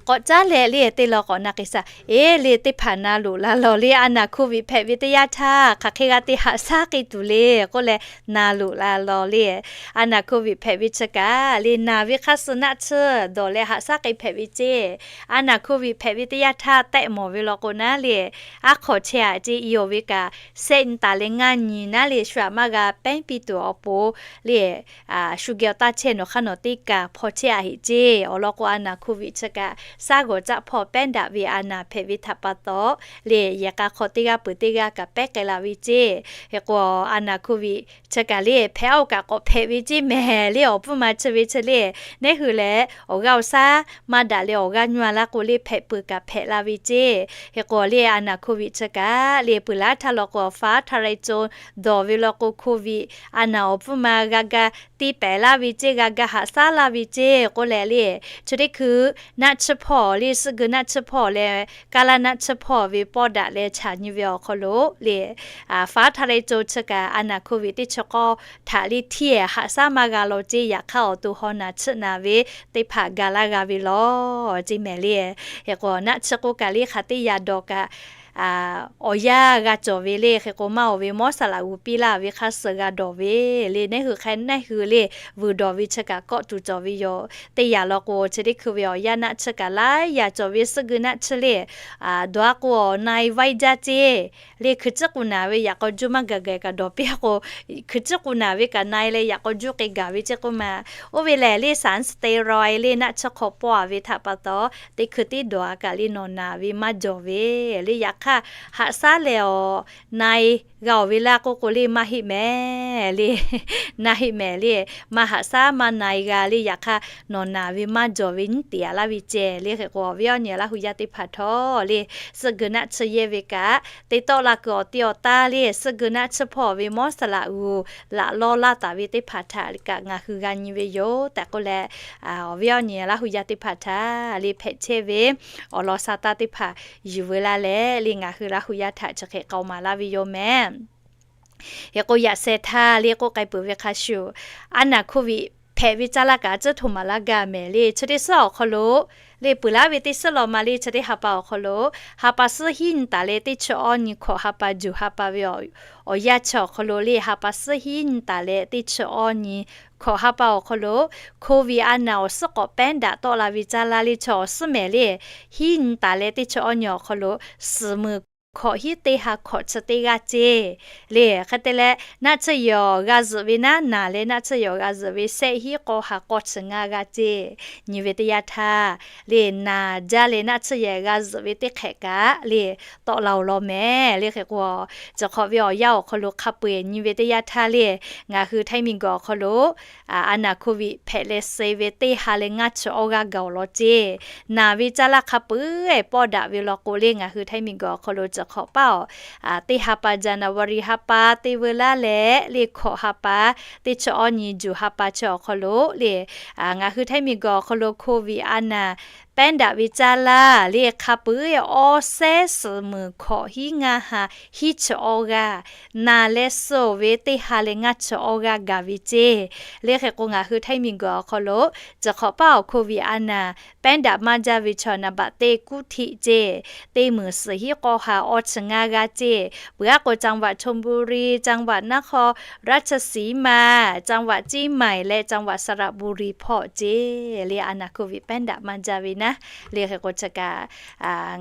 K'awꞈ caˉ leh le teˇ law k'awꞈ na k'ai shaˍ. Eˬ le teˇ hpaˍ na loꞈ la law le, a naˬ Covid hpehꞈ ve teˇ yanˇ htaˇ hk'aˬ hk'e g'a te haꞈ shaˉ k'ai tuˬ le k'oˆ leh na loꞈ la law le. A naˬ Covid hpehꞈ ve chi kaꞈ le naˬ ve hk'aˇ suh naˆ tsuhˇ dawˬ leh haꞈ shaˉ k'ai hpehꞈ ve ceˇ. A naˬ Covid hpehꞈ ve teˇ yanˇ htaˇ tehˆ mawˬ ve law k'o naˉ le, aˉ hk'awꞈ chehˇ aꞈ ceˇ, i awˬ ve kaꞈ sehˆ nyi taˍ leh ngaˇ nyi naˉ le shu aꞈ maˇ g'a pehˉ piˇ tuˬ awˬ pon le shu geh awˬ taˇ chehˇ nawˬ hk'aˇ nawˬ teˇ kaˬ hpaw chehˇ aꞈ heꞈ ceˇ. Awˬ lawn k'o a naˬ Covid chi kaꞈ shaˉ g'awˬ caˆ hpawˇ pehˉ daꞈ ve a naˬ hpehꞈ ve htaꞈ pa taw le, yehˬ k'a hk'aw teˇ g'aˇ peuˬ teˇ g'aˇ kaꞈ pehˉ k'ai la ve ceˇ. Hk'e k'o a naˬ Covid chi kaꞈ le hpehꞈ oˇ kaꞈ k'awꞈ hpehꞈ ve ceˇ mehˍ le, awˬ pfuhˇ ma chi ve chi le, neˉ hui leh awˬ g'aˇ awˬ shaˉ maˇ daꞈ leh awˬ g'aˇ nyuˇ a laˇ k'o le hpehꞈ peuˬ kaꞈ hpehꞈ la ve ceˇ. Hk'e k'o le a naˬ Covid chi kaꞈ le peuˬ laˉ htaˇ law k'o faˉ htaˇ leh co dawˬ ve law k'o Covid a naˬ awˬ pfuhˇ ma g'a ga tiˇ pehˍ laˇ ve ceˇ, g'a ga haꞈ shaˉ laˇ ve ceˇ k'oˆ leh le, chi teˇ hkui naˆ tsuhˇ hpawˇ le, suhˆ geu naˆ tsuhˇ hpawˇ leh kaˇ laˇ naˆ tsuhˇ hpawˇ ve pawˇ daꞈ leh chaꞈ nyi ve awˬ hk'aw lo le, faˉ htaˇ leh co chi kaꞈ a naˬ Covid teˇ chi k'awˇ htaꞈ le htiˇ haꞈ shaˉ maˇ g'a law ceˇ. Yaꞈ hk'aˇ awˬ to haw naˬ tsuhˆ naˬ ve teˇ hpaˍ ga laˇ g'a ve law ceˇ mehˍ le. Hk'e k'o naˆ tsuhˇ k'oˆ kaꞈ le hk'aˬ teˇ yaꞈ dawˬ kaꞈ awˬ yanˇ g'a cawˬ ve le. Hk'e k'o maˇ oˬ ve mawˇ saˍ laꞈ g'uˬ piˇ laˇ ve hk'aˇ suh g'a dawˬ ve le, neˉ hui hk'e neˉ hui le vuiˬ dawˬ ve chi kaꞈ kawˆ tuˬ cawˬ ve yoˬ. Teˇ yaꞈ law k'o chi teˇ hkui ve awˬ yanˇ naˆ tsuhˇ kaꞈ laiˉ yaꞈ cawˬ ve, suhˆ geu naˆ tsuhˇ le dawˬ a k'o awˬ na e vaiˇ jaˇ ceˇ. Le hkui tcuhˉ k'u naˬ ve yaꞈ k'aw juˇ maˇ gaˬ gaˬ kaꞈ dawˬ piˇ a k'o, hkui tcuhˉ k'u naˬ ve kaꞈ na e leh yaꞈ k'aw juˇ k'ai gaˬ ve ceˇ k'oˆ ma. Oˇ ve lehˬ le สารสเตียรอยด์ le naˆ tsuhˇ hk'aw pawˇ a ve htaꞈ pa taw teˇ hkui teˇ dawˬ a kaꞈ le nawˬ naˬ ve maˇ jawˬ ve le. Yaꞈ hk'aˇ haꞈ shaˉ leh awˬ na e g'a oˬ ve laˇ k'oˆ k'o le maˇ heˆ mehˍ le. Na heˆ mehˍ le. Maˇ haꞈ shaˉ maˇ na e g'a le, yaꞈ hk'aˇ nawˬ naˬ ve maˇ jawˬ ve nyiˉ te a laˇ ve ceh le. Hk'e k'o awˬ viˉ awˬ nyi Laˇ hu yaˇ teˇ hpaˍ htawˇ le, suhˆ geu naˆ tsuhˇ yehˇ ve kaꞈ te tawˆ la kuiˬ awˬ te awˬ taˇ le, suhˆ geu naˆ tsuhˇ hpawˇ ve mawˇ saˍ laꞈ g'uˬ laꞈ lawˇ laˇ taˍ ve teˇ hpaˍ htaꞈ kaꞈ ngaˬ hui g'a nyi ve yoˬ tehꞈ k'oˆ leh, awˬ viˉ awˬ nyi Laˇ hu yaˇ teˇ hpaˍ htaꞈ le hpehꞈ chehˇ ve awˬ lawn sa taˇ teˇ hpaˍ yuˬ veu laˇ leh le ngaˬ hui Laˇ hu yaˇ htaꞈ chi hk'e k'aoˍ maˍ laˇ ve yoˬ mehˍ. Hk'e k'o yaꞈ sheh htaˇ le k'oˆ k'ai peuˬ ve hk'a shuˍ, a naˬ โควิด hpehꞈ ve caˇ laˇ kaꞈ tcuhˉ htoꞈ maˍ laˇ gaˇ mehˍ le. Chi teˇ suhˉ awˬ hk'aw lo le peuˬ laˉ ve teˇ suhˉ law ma le chi teˇ ha pa awˬ hk'aw lo, ha pa suhˉ hiˉ nyi taˍ leh teˇ chi awˇ nyi hkawꞈ ha pa juˬ ha pa ve awˬ yanˇ chi awˬ hk'aw lo le, ha pa suhˉ hiˉ nyi taˍ leh teˇ chi awˇ nyi hkawꞈ ha pa awˬ hk'aw lo โควิด a naˬ awˬ suhˉ k'awꞈ pehˉ daꞈ tawˆ la ve caˇ laˇ le chi awˬ suhˉ mehˍ le, hiˉ nyi taˍ leh teˇ chi awˇ nyi awˬ hk'aw lo suhˍ meuˍ hkawꞈ hiˉ teˇ ha hkawꞈ chi teˇ g'aˇ ceˇ le. Hk'e te leh naˆ tsuhˇ yehˬ awˬ g'a zuhꞈ ve naˉ, naˬ leh naˆ tsuhˇ yehˬ awˬ g'a zuhꞈ ve sehˆ hiˉ k'awˇ ha k'awˇ chi ngaˇ g'aˇ ceˇ. Nyi ve teˇ yanˇ htaˇ le naˬ jaˇ leh naˆ tsuhˇ yehˬ g'a zuhꞈ ve teˇ hk'ehꞈ kaꞈ le tawˆ la oˬ law mehˍ le. Hk'e k'o, ciˬ hk'awꞈ ve awˬ yanˇ awˬ hk'aw lo hk'a peu eˬ nyi ve teˇ yanˇ htaˇ le ngaˬ hui htaiˇ miˬguiˬ awˬ hk'aw lo a naˬ โควิด hpehꞈ leh suh ve teˇ ha leh ngaˇ chi awˇ g'aˇ gaˬ oˬ law ceˇ. Naˬ ve caˇ laˇ hk'a peu eˬ pawˆ daꞈ ve law k'o le ngaˬ hui htaiˇ miˬguiˬ awˬ hk'aw lo ciˬ hk'awꞈ paˇ awˬ teˇ ha pa January ha pa te veu laˇ leh le hkawꞈ ha pa teˇ chi awˇ nyi juˬ ha pa chi awˬ hk'aw lo le ngaˬ hui htaiˇ miˬguiˬ awˬ hk'aw lo โควิด a naˬ pehˉ daꞈ ve caˇ laˇ le hk'a peu eˬ awˇ sehˉ suhˍ meuˍ hkawꞈ hiˉ ngaˇ ha hiˉ chi awˇ g'aˇ, naˬ leh suh oˬ ve teˇ ha leh ngaˇ chi awˇ g'aˇ gaˬ ve ceˇ. Le hk'e k'o ngaˬ hui htaiˇ miˬguiˬ awˬ hk'aw lo ciˬ hk'awꞈ paˇ awˬ โควิด a naˬ pehˉ daꞈ maˇ jaˇ ve chaw naˍ baꞈ teˇ กรุงเทพ ceˇ, teˇ meuˍ suhˍ hiˉ k'awˇ ha awˇ chi ngaˇ g'aˇ ceˇ. Peuˬ aˉ k'o จังหวัดชลบุรี, จังหวัดนครราชสีมา, จังหวัดเชียงใหม่ leh จังหวัดสระบุรี hpawˇ ceˇ le a naˬ โควิด pehˉ daꞈ maˇ jaˇ ve naˉ. Le hk'e k'o chi kaꞈ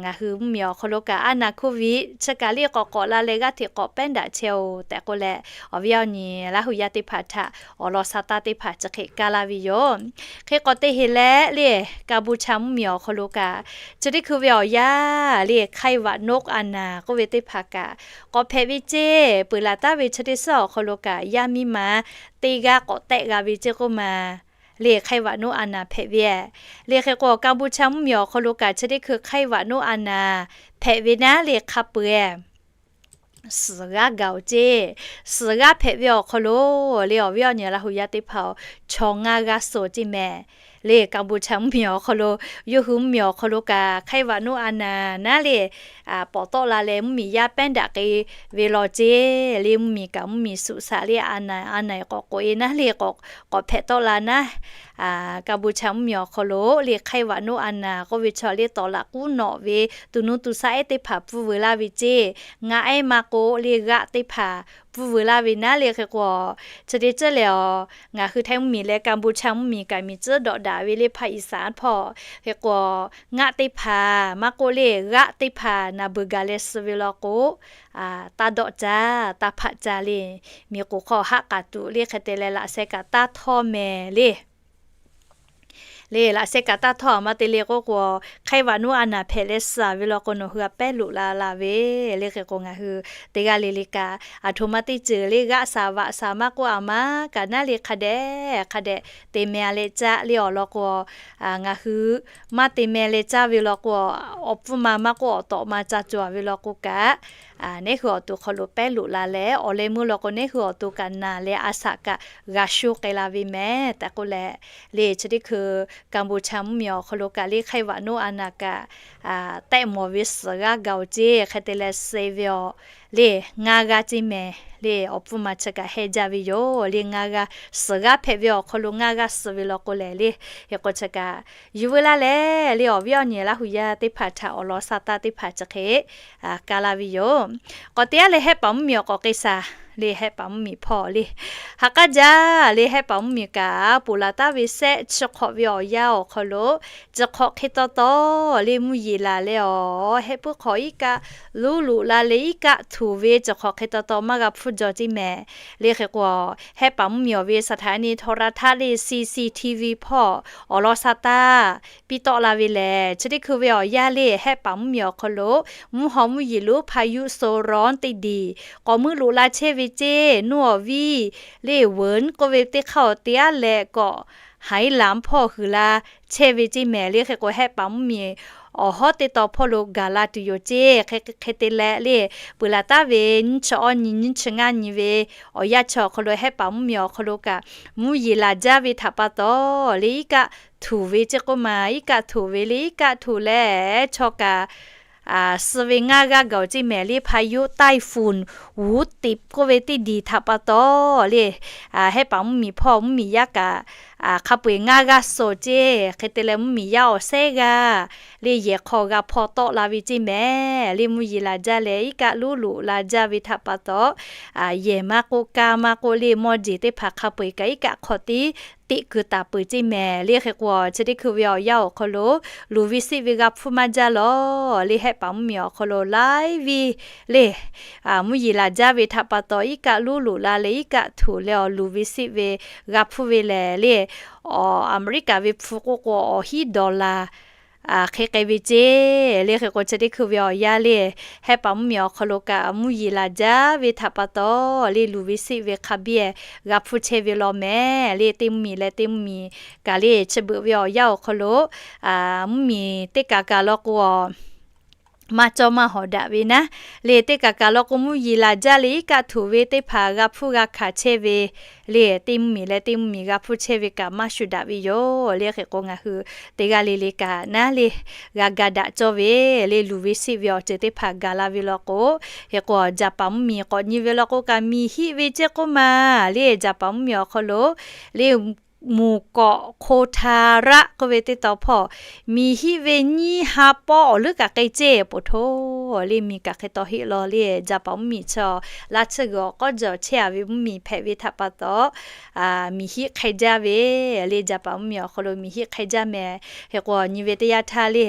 ngaˬ hui mvuhˇmiˬ awˬ hk'aw lo kaꞈ a naˍ hko viꞈ chi kaꞈ le k'awꞈ k'awꞈ la leh g'aˇ hteꞈ k'awꞈ pehˉ daꞈ chehˇ-oˬ tehꞈ k'oˆ leh, awˬ viˉ awˬ nyi Laˇ hu yaˇ teˇ hpaˍ htaꞈ awˬ lawn sha taˇ teˇ hpaˍ chi hk'e kaˇ laˇ ve yoˬ. Hk'e k'awꞈ te heˍ leh le, Kaˍbuˍchaˍ mvuhˇmiˬ awˬ hk'aw lo kaꞈ chi teˇ hkui ve awˬ yanˇ le, ไข้หวัดนก a naˍ k'oˆ ve teˇ hpaˍ kaꞈ k'awꞈ hpehꞈ ve ceˇ. Peuˬ laˬ taˉ ve chi teˇ suhˉ awˬ hk'aw lo kaꞈ yaˇ miˇ ma teˇ g'aˇ k'awꞈ tehˆ g'a ve ceˇ k'oˆ ma le, ไข้หวัดนก a naˍ hpehꞈ ve le. Hk'e k'o Kaˍbuˍchaˍ mvuhˇmiˬ awˬ hk'aw lo kaꞈ chi teˇ hkui ไข้หวัดนก a naˍ hpehꞈ ve naˉ le, hk'a peu-eˬ suhˍ g'aˇ gaˬ-oˬ ceˇ. Suhˍ g'aˇ hpehꞈ ve awˬ hk'aw lo le, awˬ viˉ awˬ nyi Laˇ hu yaˇ teˇ hpaˍ-oˬ, chaw ngaˇ g'aˇ suh ceˇ mehˍ le. Kaˍbuˍchaˍ mvuhˇmiˬ awˬ hk'aw lo, yawˇ hui mvuhˇmiˬ awˬ hk'aw lo kaꞈ ไข้หวัดนก a naˍ naˉ le, pawˍ tawˆ la leh mvuhˇmiˬ yaˇ pehˉ daꞈ k'ai ve law ceˇ. Le mvuhˇmiˬ kaꞈ mvuhˇmiˬ suꞈ shaꞈ le, a naˍ a naˍ k'awꞈ k'oꞈ-e naˉ le, k'awꞈ hpehꞈ tawˆ la naˉ Kaˍbuˍchaˍ mvuhˇmiˬ awˬ hk'aw lo le, ไข้หวัดนก a naˍ k'oˆ ve chaw le, tawˍ laꞈ k'uˉ nawꞈ ve tuˬ nuˇ tuˬ shaˆ ehˉ teˇ hpaˍ pfuhˇ veu laˇ ve ceˇ. Ngaˆ ehˉ maˇ k'oˆ le, g'aˆ teˇ hpaˍ pfuhˇ veu laˇ ve naˉ le. Hk'e k'o chi teˇ ceuˬ le, ngaˬ hui Htaiˇ mvuhˇmiˬ leh Kaˍbuˍchaˍ mvuhˇmiˬ kaꞈ miˬ tcuhˉ dawꞈ daꞈ ve le, hpaˇ iˍsaˍ hpawˇ. Hk'e k'o ngaˆ teˇ hpaˍ maˇ k'oˆ le, g'aˆ teˇ hpaˍ naˍ beuˬ gaˬ leh suh ve law k'o, taˇ dawˆ caˇ taˇ hpaˆ caˇ le. Miˬ k'oˍ hk'aw haˆ k'aˍ tuˬ le, hk'e te leh laꞈ sheh kaꞈ taˇ htawˇ mehˍ le. Le laꞈ sheh kaꞈ taˇ htawˇ a ma te le k'oˆ k'o, ไข้หวัดนก a naˍ hpehꞈ leh suh ve law k'o, nawˬ hui a pehˉ loꞈ la la ve le. Hk'e k'o ngaˬ hui teˇ g'aˇ le le kaꞈ aˬ htoꞈ ma teˇ ceuˬ le, g'aˆ shaˍ vaꞈ shaˍ maˇ k'oˆ a ma kaꞈ naˉ le, hk'a dehꞈ hk'a dehꞈ te meh a leh caˇ le awˬ lawn k'o, ngaˬ hui maˇ te meh leh caˇ ve law k'o, awˬ pfuhˇ ma maˇ k'oˆ awˬ tawꞈ ma ca cawˬ ve law k'o kaꞈ, neˉ hui awˬ to hk'aw lo pehˉ loꞈ la leh, awˬ leh meuˇ law k'o neˉ hui awˬ to kaꞈ naˬ leh a shaꞈ kaꞈ g'a sho k'ai la ve mehˍ tehꞈ k'oˆ leh, le chi teˇ hkui Kaˍbuˍchaˍ mvuhˇmiˬ awˬ hk'aw lo kaꞈ le, ไข้หวัดนก a naˍ kaꞈ tehˆ mawˬ ve suhˍ g'aˇ gaˬ-oˬ ceˇ. Hk'e te leh suh ve awˬ le ngaˇ g'aˇ ceˇ mehˍ le. Awˬ pfuhˇ ma chi kaꞈ heh jaˇ ve yoˬ le, ngaˇ g'aˇ suhˍ g'aˇ hpehꞈ ve awˬ hk'aw lo ngaˇ g'aˇ suh ve law k'o lehˬ le, hk'e k'o chi kaꞈ yuˬ veu laˇ leh le, awˬ viˉ awˬ nyi Laˇ hu yaˇ teˇ hpaˍ htaꞈ awˬ lawn sha taˇ teˇ hpaˍ chi hk'e kaˇ laˇ ve yoˬ. K'awꞈ te-a leh Hehˆ paˍ mvuhˇmiˬ awˬ k'awꞈ k'ai shaˍ le, Hehˆ paˍ mvuhˇmiˬ hpawˇ le, ha k'aˉ jaˇ le, Hehˆ paˍ mvuhˇmiˬ kaꞈ ponˬ laˬ taˍ ve sehˆ chi hk'awꞈ ve awˬ yanˇ awˬ hk'aw lo, chi hk'awꞈ hk'e taw taw le mvuhˇ yeˬ laˬ leh awˬ hehˆ puiˉ hk'awꞈ iˉ kaˆ luˉ loꞈ la leh iˉ kaˆ htuˬ ve chi hk'awꞈ hk'e taw taw maˇ g'a hpfuhˇ jaw ceˇ mehˍ le. Hk'e k'o Hehˆ paˍ mvuhˇmiˬ awˬ ve สถานีโทรทัศน์ le, C C T V hpawˇ awˬ lawn sha taˇ piˇ tawˆ la ve lehˬ, chi teˇ hkui ve awˬ yanˇ le Hehˆ paˍ mvuhˇmiˬ awˬ hk'aw lo mvuhˇ haw mvuhˇ yeˬ loˉ พายุโซนร้อน teˇ diˬ k'awꞈ muiˉ loꞈ la chehˇ ve ceˇ. Nuˇ awˬ viˇ le, ฝน k'oˆ ve teˇ hk'aˇ awˬ te-a leh k'awꞈ ไหหลำ hpawˇ huiˍ la chehˇ ve ceˇ mehˍ le. Hk'e k'o Hehˆ paˍ mvuhˇmiˬ awˬ hawˉ teˇ taw hpawˇ lo gaˬ la tuˬ yoˬ ceˇ. Hk'e hk'e te leh le, peuˬ laˬ taˍ ve nyiˇ chi awˇ nyi nyiˇ chi ngaˇ nyi ve awˬ yanˇ chi awˬ hk'aw lo Hehˆ paˍ mvuhˇmiˬ awˬ hk'aw lo kaꞈ mvuhˇ yeˬ laˬ jaˇ ve htaꞈ pa taw le, iˉ kaˆ htuˬ ve ceˇ k'oˆ ma, iˉ kaˆ htuˬ ve le, iˉ kaˆ htuˬ leh chaw kaꞈ suh ve ngaˇ g'aˇ gaˬ-oˬ ceˇ mehˍ le. พายุไต้ฝุ่น หวุนติบ k'oˆ ve teˇ diˬ htaꞈ pa taw le, Hehˆ paˍ mvuhˇmiˬ hpawˇ mvuhˇmiˬ yaˇ kaꞈ hk'a peu-eˬ ngaˇ g'aˇ suh ceˇ. Hk'e te leh mvuhˇmiˬ yaˇ awˬ sehˉ g'aˇ le yehˬ hk'aw g'a hpaw tawˆ la ve ceˇ mehˍ le. Mvuhˇ yeˬ laˬ jaˇ leh iˉ kaˆ luˉ loꞈ la jaˇ ve htaꞈ pa taw, yehˬ maˇ k'oˆ, kaˇ maˇ k'oˆ le, mawˇ jeˬ teˇ hpaˍ hk'a peu-eˬ kaꞈ iˉ kaˆ hk'aw tiˉ teꞈ kuiˬ taˍ peuˬ ceˇ mehˍ le. Hk'e k'o chi teˇ hkui ve awˬ yanˇ awˬ hk'aw lo luˬ ve siˆ ve g'a hpfuhˇ maˇ jaˇ lawˬ le. Hehˆ paˍ mvuhˇmiˬ awˬ hk'aw lo laiˉ viˇ le mvuhˇ yeˬ laˬ jaˇ ve htaꞈ pa taw iˉ kaˆ luˉ loꞈ la leh iˉ kaˆ htuˬ leh awˬ luˬ ve siˆ ve g'a hpfuhˇ ve lehˬ le, Aˍmeˍriˆkaˍ ve hpu k'oˆ k'o awˬ hiˉ dollar hk'e k'ai ve ceˇ le. Hk'e k'o chi teˇ hkui ve awˬ yanˇ le Hehˆ paˍ mvuhˇmiˬ awˬ hk'aw lo kaꞈ mvuhˇ yeˬ laˬ jaˇ ve htaꞈ pa taw le, luˬ ve siˆ ve hk'a biˇ g'a hpfuhˇ chehˇ ve law mehˍ le. Teˇ mvuhˇmiˬ leh teˇ mvuhˇmiˬ kaꞈ le chi beuꞈ ve awˬ yanˇ awˬ hk'aw lo mvuhˇmiˬ teˇ kaˬ kaˬ law k'o maˇ cawˇ maˇ hawˍ daꞈ ve naˉ le, teˇ kaˬ kaˬ law k'o mvuhˇ yeˬ laˬ jaˇ le iˉ kaˆ htuˬ ve teˇ hpaˍ g'a hpfuhˇ g'a hkanˍ chehˇ ve le, teˇ mvuhˇmiˬ leh teˇ mvuhˇmiˬ g'a hpfuhˇ chehˇ ve kaꞈ maˇ shuˍ daꞈ ve yoˬ le. Hk'e k'o ngaˬ hui teˇ g'aˇ le le kaꞈ naˉ le g'a ga daꞈ cawˇ ve le, luˬ ve siˆ ve awˬ ceuˬ teˇ hpaˍ gaˬ la ve law k'o, hk'e k'o Jaˍpaˍ mvuhˇmiˬ k'awꞈ nyi ve law k'o kaꞈ miˬ hiˆ ve ceˇ k'oˆ ma le, Jaˍpaˍ mvuhˇmiˬ awˬ hk'aw lo le muˬ kawꞈ hk'o hta raˆ k'oˆ ve teˇ taw hpawˇ, miˬ hiˆ ve nyiˇ ha pawˆ awˬ leuˉ kaꞈ k'ai ceˇ poˬ htoˇ le. Miˬ kaꞈ hk'e taw heˆ law le. Jaˍpaˍ mvuhˇmiˬ chi laˇ tsuhˇ g'uiˬ awˬ k'awˉ jaw chehˇ a ve mvuhˇmiˬ hpehꞈ ve htaꞈ pa taw, miˬ hiˆ hk'e jaˇ ve le. Jaˍpaˍ mvuhˇmiˬ awˬ hk'aw lo miˬ hiˆ hk'e jaˇ meh. Hk'e k'o nyi ve teˇ yanˇ htaˇ le,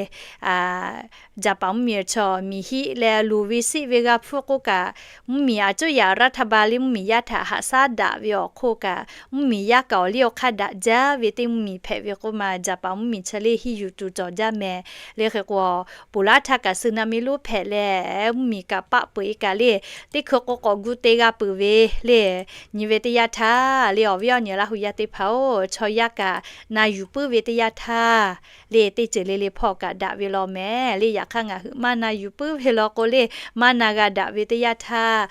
Jaˍpaˍ mvuhˇmiˬ chaw miˬ hiˆ leh luˬ ve siˆ ve g'a hpfuhˇ k'oˆ kaꞈ, mvuhˇmiˬ a cuˇ yaꞈ raˇ htaˇ ba le mvuhˇmiˬ yaˇ htaꞈ haꞈ shaˉ daꞈ ve awˬ hk'oˆ kaꞈ, mvuhˇmiˬ yaˇ kaꞈ awˬ liˇ awˬ hk'aˇ daꞈ jaˇ ve teˇ mvuhˇmiˬ hpehꞈ ve k'oˆ ma, Jaˍpaˍ mvuhˇmiˬ chi le hiˇ yuˬ tuˬ cawˬ jaˇ meh. Le hk'e k'o, poˬ laˉ htaˇ kaꞈ sunaˍmiˍ lonˉ hpehꞈ leh, mvuhˇmiˬ kaꞈ paˆ peu eˬ kaꞈ le, teˇ hkui k'o k'awꞈ gu te g'a peuˬ ve le. Nyi ve teˇ yanˇ htaˇ le, awˬ viˉ awˬ nyi Laˇ hu yaˇ teˇ hpaˍ-oˬ, chaw yaˇ kaꞈ na yuˬ puiˉ ve teˇ yanˇ htaˇ le, teˇ ceuˬ le le hpawˇ kaꞈ daꞈ ve law meh le. Yaꞈ hk'aˇ ngaˬ hui maˇ na yuˬ puiˉ ve law k'o le, maˇ na g'a daꞈ ve teˇ yanˇ htaˇ,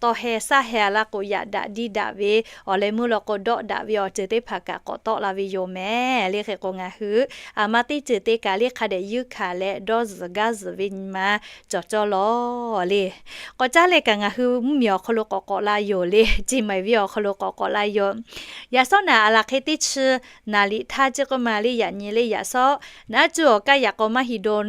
tawˇ heh shaˉ heh a laˇ k'o, yaꞈ daꞈ diˇ daꞈ ve awˬ leh meuˇ law k'o, dawˆ daꞈ ve awˬ ceuˬ teˇ hpaˍ kaꞈ k'awꞈ tawˆ la ve yoˬ meh. Le hk'e k'o ngaˬ hui a ma teˇ ceuˬ te kaꞈ le hk'a dehꞈ yuˇ hkanˍ leh dawˇ zuhˬ gaˇ zuhˬ ve nyi ma cawˬ cawˇ law le. K'awꞈ caˉ leh kaꞈ ngaˬ hui mvuhˇmiˬ awˬ hk'aw lo k'awꞈ k'awꞈ la yoˬ le. Chi maˍ ve awˬ hk'aw lo k'awꞈ k'awꞈ la yoˬ. Yaꞈ shawˉ naˍ a laˬ hk'e teˇ chi naˍ liꞈ htaˇ ceˇ k'oˆ ma le, yaꞈ nyi le yaꞈ shawˉ naˉ cuˇ awˬ kaˇ yaꞈ k'aw maˇ hiˍ don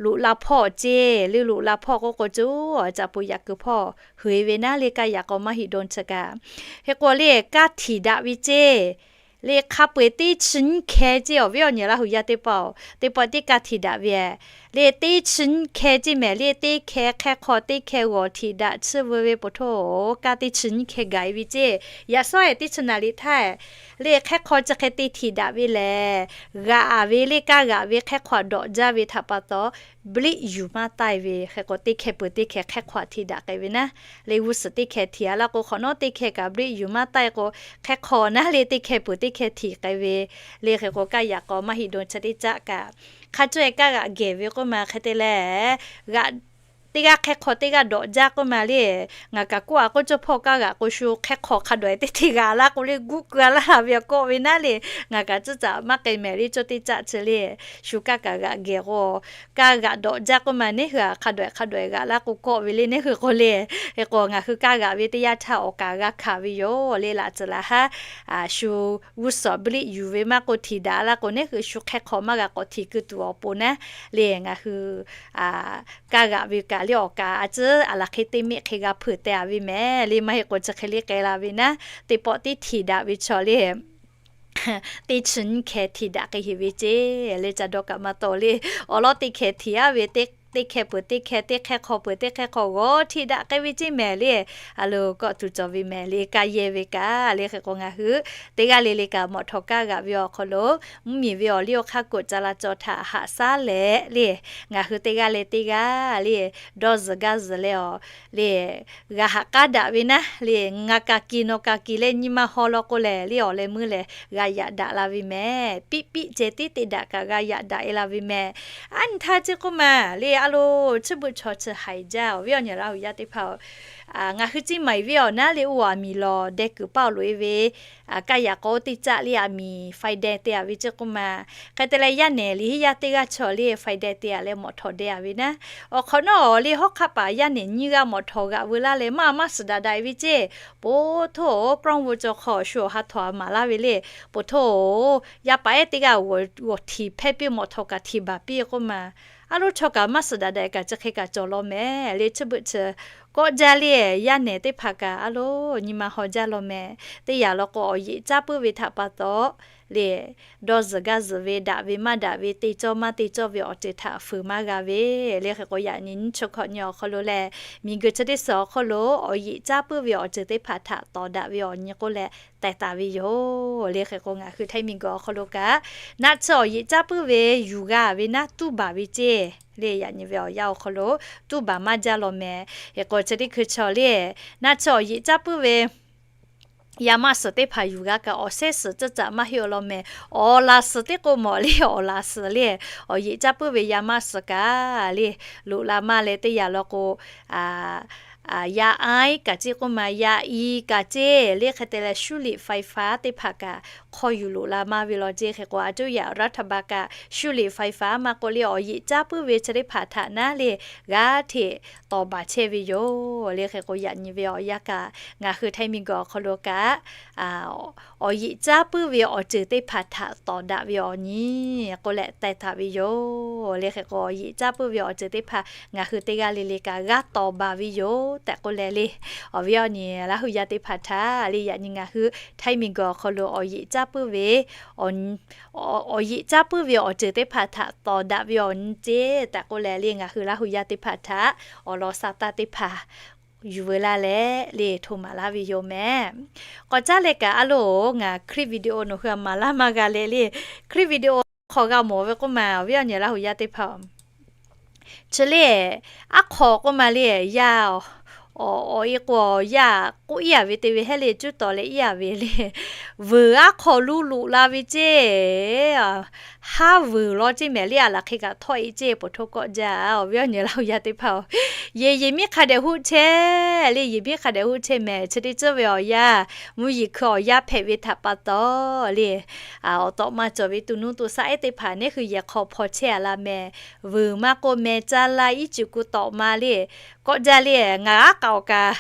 loꞈ la hpawˇ ceˇ le. Loꞈ la hpawˇ k'oˆ k'o cuˇ awˬ caꞈ poˬ yaꞈ kuiˬ hpawˇ heˍ ve naˉ le, kaˇ yaꞈ k'aw maˇ hiˍ don chi kaꞈ. Hk'e k'o le kaˇ htiˍ daꞈ ve ceˇ le. Hk'a peu eˬ teˇ chi nyiˇ hkeh ceˇ, awˬ viˉ awˬ nyi Laˇ hu yaˇ teˇ hpaˍ-oˬ, teˇ pawˆ tiˉ kaˇ htiˍ daꞈ ve le. Teˇ chi nyiˇ hkeh ceˇ mehˍ le. Teˇ hkeh hk'e hk'aw teˇ hkeh g'awˬ htiˍ daꞈ chiˇ veu ve poˬ htoˇ, kaˇ teˇ chi nyiˇ hkeh gaˬ e ve ceˇ. Yaꞈ shawˉ eˬ teˇ chi naˍ liꞈ htaˇ le hk'e hk'aw chi hk'e te htiˍ daꞈ ve lehˬ, g'aꞈ ve le kaˇ g'aꞈ ve hk'e hk'aw dawꞈ jaˇ ve htaꞈ pa taw, bliˆ yuˬ maˇ taiˇ ve. Hk'e k'o teˇ hkeh peuˬ teˇ hkeh hk'e hk'aw htiˍ daꞈ k'ai ve naˉ le. G'uˇ suhˍ teˇ hkeh htiˍ a laˇ k'o, hk'awꞈ nawˉ teˇ hkeh kaꞈ bliˆ yuˬ maˇ taiˇ k'o, hk'e hk'aw naˉ le teˇ hkeh peuˬ teˇ hkeh htiˍ k'ai ve le. Hk'e k'o kaˇ yaꞈ k'aw maˇ hiˍ don chi teˇ caˆ kaꞈ hk'a cuˇ e kaˇ g'aꞈ gehˬ ve k'oˆ ma hk'e te leh, g'aꞈ teˇ g'aˇ hk'e hk'aw teˇ g'aˇ dawꞈ jaˇ k'oˆ ma le. Ngaˬ kaꞈ k'oˆ a k'oˆ cawˇ hpawˇ kaˇ g'aꞈ k'o shu hk'e hk'aw hk'a dawꞈ e teˇ hteˇ g'aꞈ laˇ k'o le, guˆ keu a laˇ ve k'awꞈ ve naˉ le. Ngaˬ kaꞈ tcuhˉ caꞈ maˇ k'ai mehˍ le, cawˇ teˇ caˆ chi le. Shu kaˇ kaꞈ g'aꞈ gehˬ k'o, kaˇ g'aꞈ dawꞈ jaˇ k'oˆ ma, neˇ hui a hk'a dawꞈ e hk'a dawꞈ e g'aꞈ laˇ k'o kawˆ ve le. Neˇ hui k'o le, hk'e k'o ngaˬ hui kaˇ g'aꞈ ve teˇ yanˇ htaˇ awˬ kaˍ g'a hkanˍ ve yoˬ le. Laꞈ tcuhˍ laˬ haˉ shu g'uˇ suhˍ bliˆ yuˬ ve maˇ k'o htiˍ daꞈ laˇ k'o, neˇ hui shu hk'e hk'aw maˇ g'a k'awꞈ htiˍ keu tuˬ awˬ pon naˉ le. Ngaˬ hui kaˇ g'aꞈ ve kaꞈ le awˬ kaˍ a ciˉ a laˬ hk'e teˇ meˆ hk'e g'a hpeuꞈ teh a ve mehˍ le. Maˇ heˆ k'o chi hk'e le k'ai la ve naˉ, teˇ pawˆ tiˉ htiˍ daꞈ ve chaw le teˇ chi nyiˇ hkeh htiˍ daꞈ k'ai heˍ ve ceˇ le. Ca dawˇ kaꞈ maˇ tawˍ le. Awˬ lawˉ teˇ hkeh htiˍ aˉ ve, teˇ hkeh peuˬ teˇ hkeh, teˇ hkeh hk'aw peuˬ teˇ hkeh hk'aw g'awˬ htiˍ daꞈ k'ai ve ceˇ mehˍ le. A lo kawˆ tuˬ cawˬ ve mehˍ le. Kaˇ yehˇ ve kaꞈ le. Hk'e k'o ngaˬ hui teˇ g'aˇ le le kaꞈ mawꞈ htawˍ kaˇ g'aꞈ ve awˬ hk'aw lo mvuhˇmiˬ ve awˬ liˇ awˬ hk'aˇ k'oꞈ ca la cawˬ htaꞈ haꞈ shaˉ leh le, ngaˬ hui teˇ g'aˇ le teˇ g'aˇ le dawˇ zuhˬ gaˇ zuhˬ leh awˬ le g'a haꞈ k'aˉ daꞈ ve naˉ le. Ngaˬ kaꞈ kiˬ nawˬ kaꞈ kiˬ leh nyi ma haw law k'o lehˬ le, awˬ leh meuˇ lehˬ g'a yaꞈ daꞈ la ve mehˍ. Piˆ piˆ ceh tiˉ teˇ daꞈ kaꞈ g'a yaꞈ daꞈ e la ve mehˍ. Aˉ nyi htaˇ ceˇ k'oˆ ma le, a lo chiˇ beuꞈ chaw chi haiˬ jaˇ. Awˬ viˉ awˬ nyi Laˇ hu yaˇ teˇ hpaˍ-oˬ, ngaˬ hui ciˇ maˍ ve awˬ naˉ le oˇ aˬ miˍ lawˬ deh kuiˬ paˇ awˬ loꞈ e ve kaˇ yaꞈ k'aw oˇ teˇ caˆ le aˬ miˍ faiˇ deh te a ve ceˇ k'oˆ ma. Hk'e te leh yaˇ nehˬ liꞈ hiˉ yaˇ teˇ g'aˇ chaw le faiˇ deh te a leh mawꞈ htawˍ deh a ve naˉ. Awˬ hk'awꞈ nawˉ le hawˉ hk'aˆ paˍ yaˇ nehˬ nyiˇ g'aˇ mawꞈ htawˍ g'aꞈ veu laˇ leh maˇ maˇ suhˍ daꞈ daꞈ e ve ceˇ. Poˬ htoˇ-oˬ, kawˇ wo cawˬ hk'aw shu awˬ ha htawnˍ a maˍ laˇ ve le. Poˬ htoˇ-oˬ, yaˇ paˍ ehˉ teˇ g'aˇ g'awˬ tiˍ hpehˇ piˇ mawꞈ htawˍ kaꞈ htiˍ baˬ piˇ k'oˆ ma. A lo chaw kaꞈ maˇ suhˍ daꞈ daꞈ kaꞈ chi hk'e kaꞈ cawˬ law mehˍ le. Chiˇ beuꞈ chi kawˆ jaˇ le, yaˇ nehˬ teˇ hpaˍ kaꞈ a lo nyi ma haw jaˇ law mehˍ. Teˇ yanˇ law k'o awˬ yeꞈ caˉ puiˉ ve htaꞈ pa taw le, dawˇ zuhˬ gaˇ zuhˬ ve, daꞈ ve maˇ daꞈ ve, te cawˇ maˇ te cawˇ ve awˬ ceuˬ htaꞈ fuiˍ maˇ g'a ve le. Hk'e k'o yaꞈ nyi nyiˇ chi hkawꞈ nyi awˬ hk'aw lo lehˬ, miˬguiˬ chi teˇ suhˍ awˬ hk'aw lo awˬ yeꞈ caˉ puiˉ ve awˬ ceuˬ teˇ hpaˍ htaꞈ tawˍ daꞈ ve awˬ nyi k'oˆ leh teh taˍ ve yoˬ le. Hk'e k'o ngaˬ hui Htaiˇ miˬguiˬ awˬ hk'aw lo kaꞈ naˆ tsuhˇ awˬ yeꞈ caˉ puiˉ ve yuˬ g'a ve naˉ tuˇ baˬ ve ceˇ le. Yaꞈ nyi ve awˬ yanˇ awˬ hk'aw lo tuˇ baˬ maˇ jaˇ law mehˍ. Hk'e k'o chi teˇ hkui chaw le, naˆ tsuhˇ awˬ yeꞈ caˉ puiˉ ve yaˇ maˇ suhˍ teˇ hpaˍ yuˬ g'a kaꞈ awˬ shehˉ suhˍ ceuˇ caꞈ maˇ heˆ law mehˍ. Awˬ laˬ suhˍ teˇ k'o mawˬ le, awˬ laˬ suhˍ le, awˬ yeꞈ caˉ puiˉ ve yaˇ maˇ suhˍ kaꞈ le, loꞈ la maˇ leh teˇ yanˇ law k'o, yaˇ aiˉ kaꞈ ceˇ k'oˆ ma, yaˇ i kaꞈ ceˇ le. Hk'e te leh 修理ไฟฟ้า teˇ hpaˍ kaꞈ hk'aw yuˬ loꞈ la maˇ ve law ceˇ. Hk'e k'o a coˇ yaꞈ รัฐบาล kaꞈ 修理ไฟฟ้า maˇ k'oˆ le awˬ yeꞈ caˉ puiˉ ve chi teˇ hpaˍ htaꞈ naˉ le g'aˇ hteꞈ tawˍ baˬ chehˇ ve yoˬ le. Hk'e k'o yaꞈ nyi ve awˬ yanˇ kaꞈ ngaˬ hui ไทย miˬguiˬ awˬ hk'aw lo kaꞈ awˬ yeꞈ caˉ puiˉ ve awˬ ceuˬ teˇ hpaˍ htaꞈ tawˍ daꞈ ve awˬ nyi k'oˆ leh teh taˍ ve yoˬ le. Hk'e k'o awˬ yeꞈ caˉ puiˉ ve awˬ ceuˬ teˇ hpaˍ ngaˬ hui teˇ g'aˇ le le kaꞈ g'a tawˍ baˬ ve yoˬ tehꞈ k'oˆ leh le, awˬ viˉ awˬ nyi Laˇ hu yaˇ teˇ hpaˍ htaꞈ le yaꞈ nyi ngaˬ hui ไทย miˬguiˬ awˬ hk'aw lo awˬ yeꞈ caˉ puiˉ ve awˬ yeꞈ caˉ puiˉ ve awˬ ceuˬ teˇ hpaˍ htaꞈ tawˍ daꞈ ve awˬ nyi ceˇ tehꞈ k'oˆ leh le ngaˬ hui Laˇ hu yaˇ teˇ hpaˍ htaꞈ awˬ lawn sa taˇ teˇ hpaˍ yuˬ veu laˇ leh le hto maˍ laˇ ve yoˬ meh. K'awꞈ caˉ leh kaꞈ a loˬ ngaˬ คลิปวิดีโอ nawˬ hui a maˍ laˇ maˇ g'a leh le คลิปวิดีโอ hk'aw g'a mawˬ ve k'oˆ ma awˬ viˉ awˬ nyi Laˇ hu yaˇ teˇ hpaˍ chi le aˉ hk'aw k'oˆ ma le yaˇ awˬ e k'o yaˇ k'oˆ iˉ a ve te ve hehˉ le cuˉ tawˍ leh iˉ a ve le vuiˬ aˉ hk'aw luˇ loꞈ la ve ceˇ. Haˉ vuiˬ law ceˇ mehˍ le a laˬ hk'e kaꞈ htawˆ e ceˇ ปะทุ kawˆ jaˇ. Awˬ viˉ awˬ nyi Laˇ hu yaˇ teˇ hpaˍ-oˬ, yehˬ yehˬ miˉ hk'a dehꞈ hoˆ chehˇ le, yehˬ miˉ hk'a dehꞈ hoˆ chehˇ mehˍ. Chi teˇ ceuˬ ve awˬ yanˇ mvuhˇ yeˬ hkui awˬ yanˇ hpehꞈ ve htaꞈ pa taw le awˬ tawꞈ ma cawˬ ve tuˬ nuˇ tuˬ shaˆ ehˉ teˇ hpaˍ neˉ hui yehˬ hk'aw hpaw chehˇ a laˇ mehˍ. Vuiˬ maˇ k'oˆ meh caˇ laˇ iˉ cuˬ ku tawꞈ ma le kawˆ jaˇ le. Ngaˬ aˉ k'aꞈ awˬ kaꞈ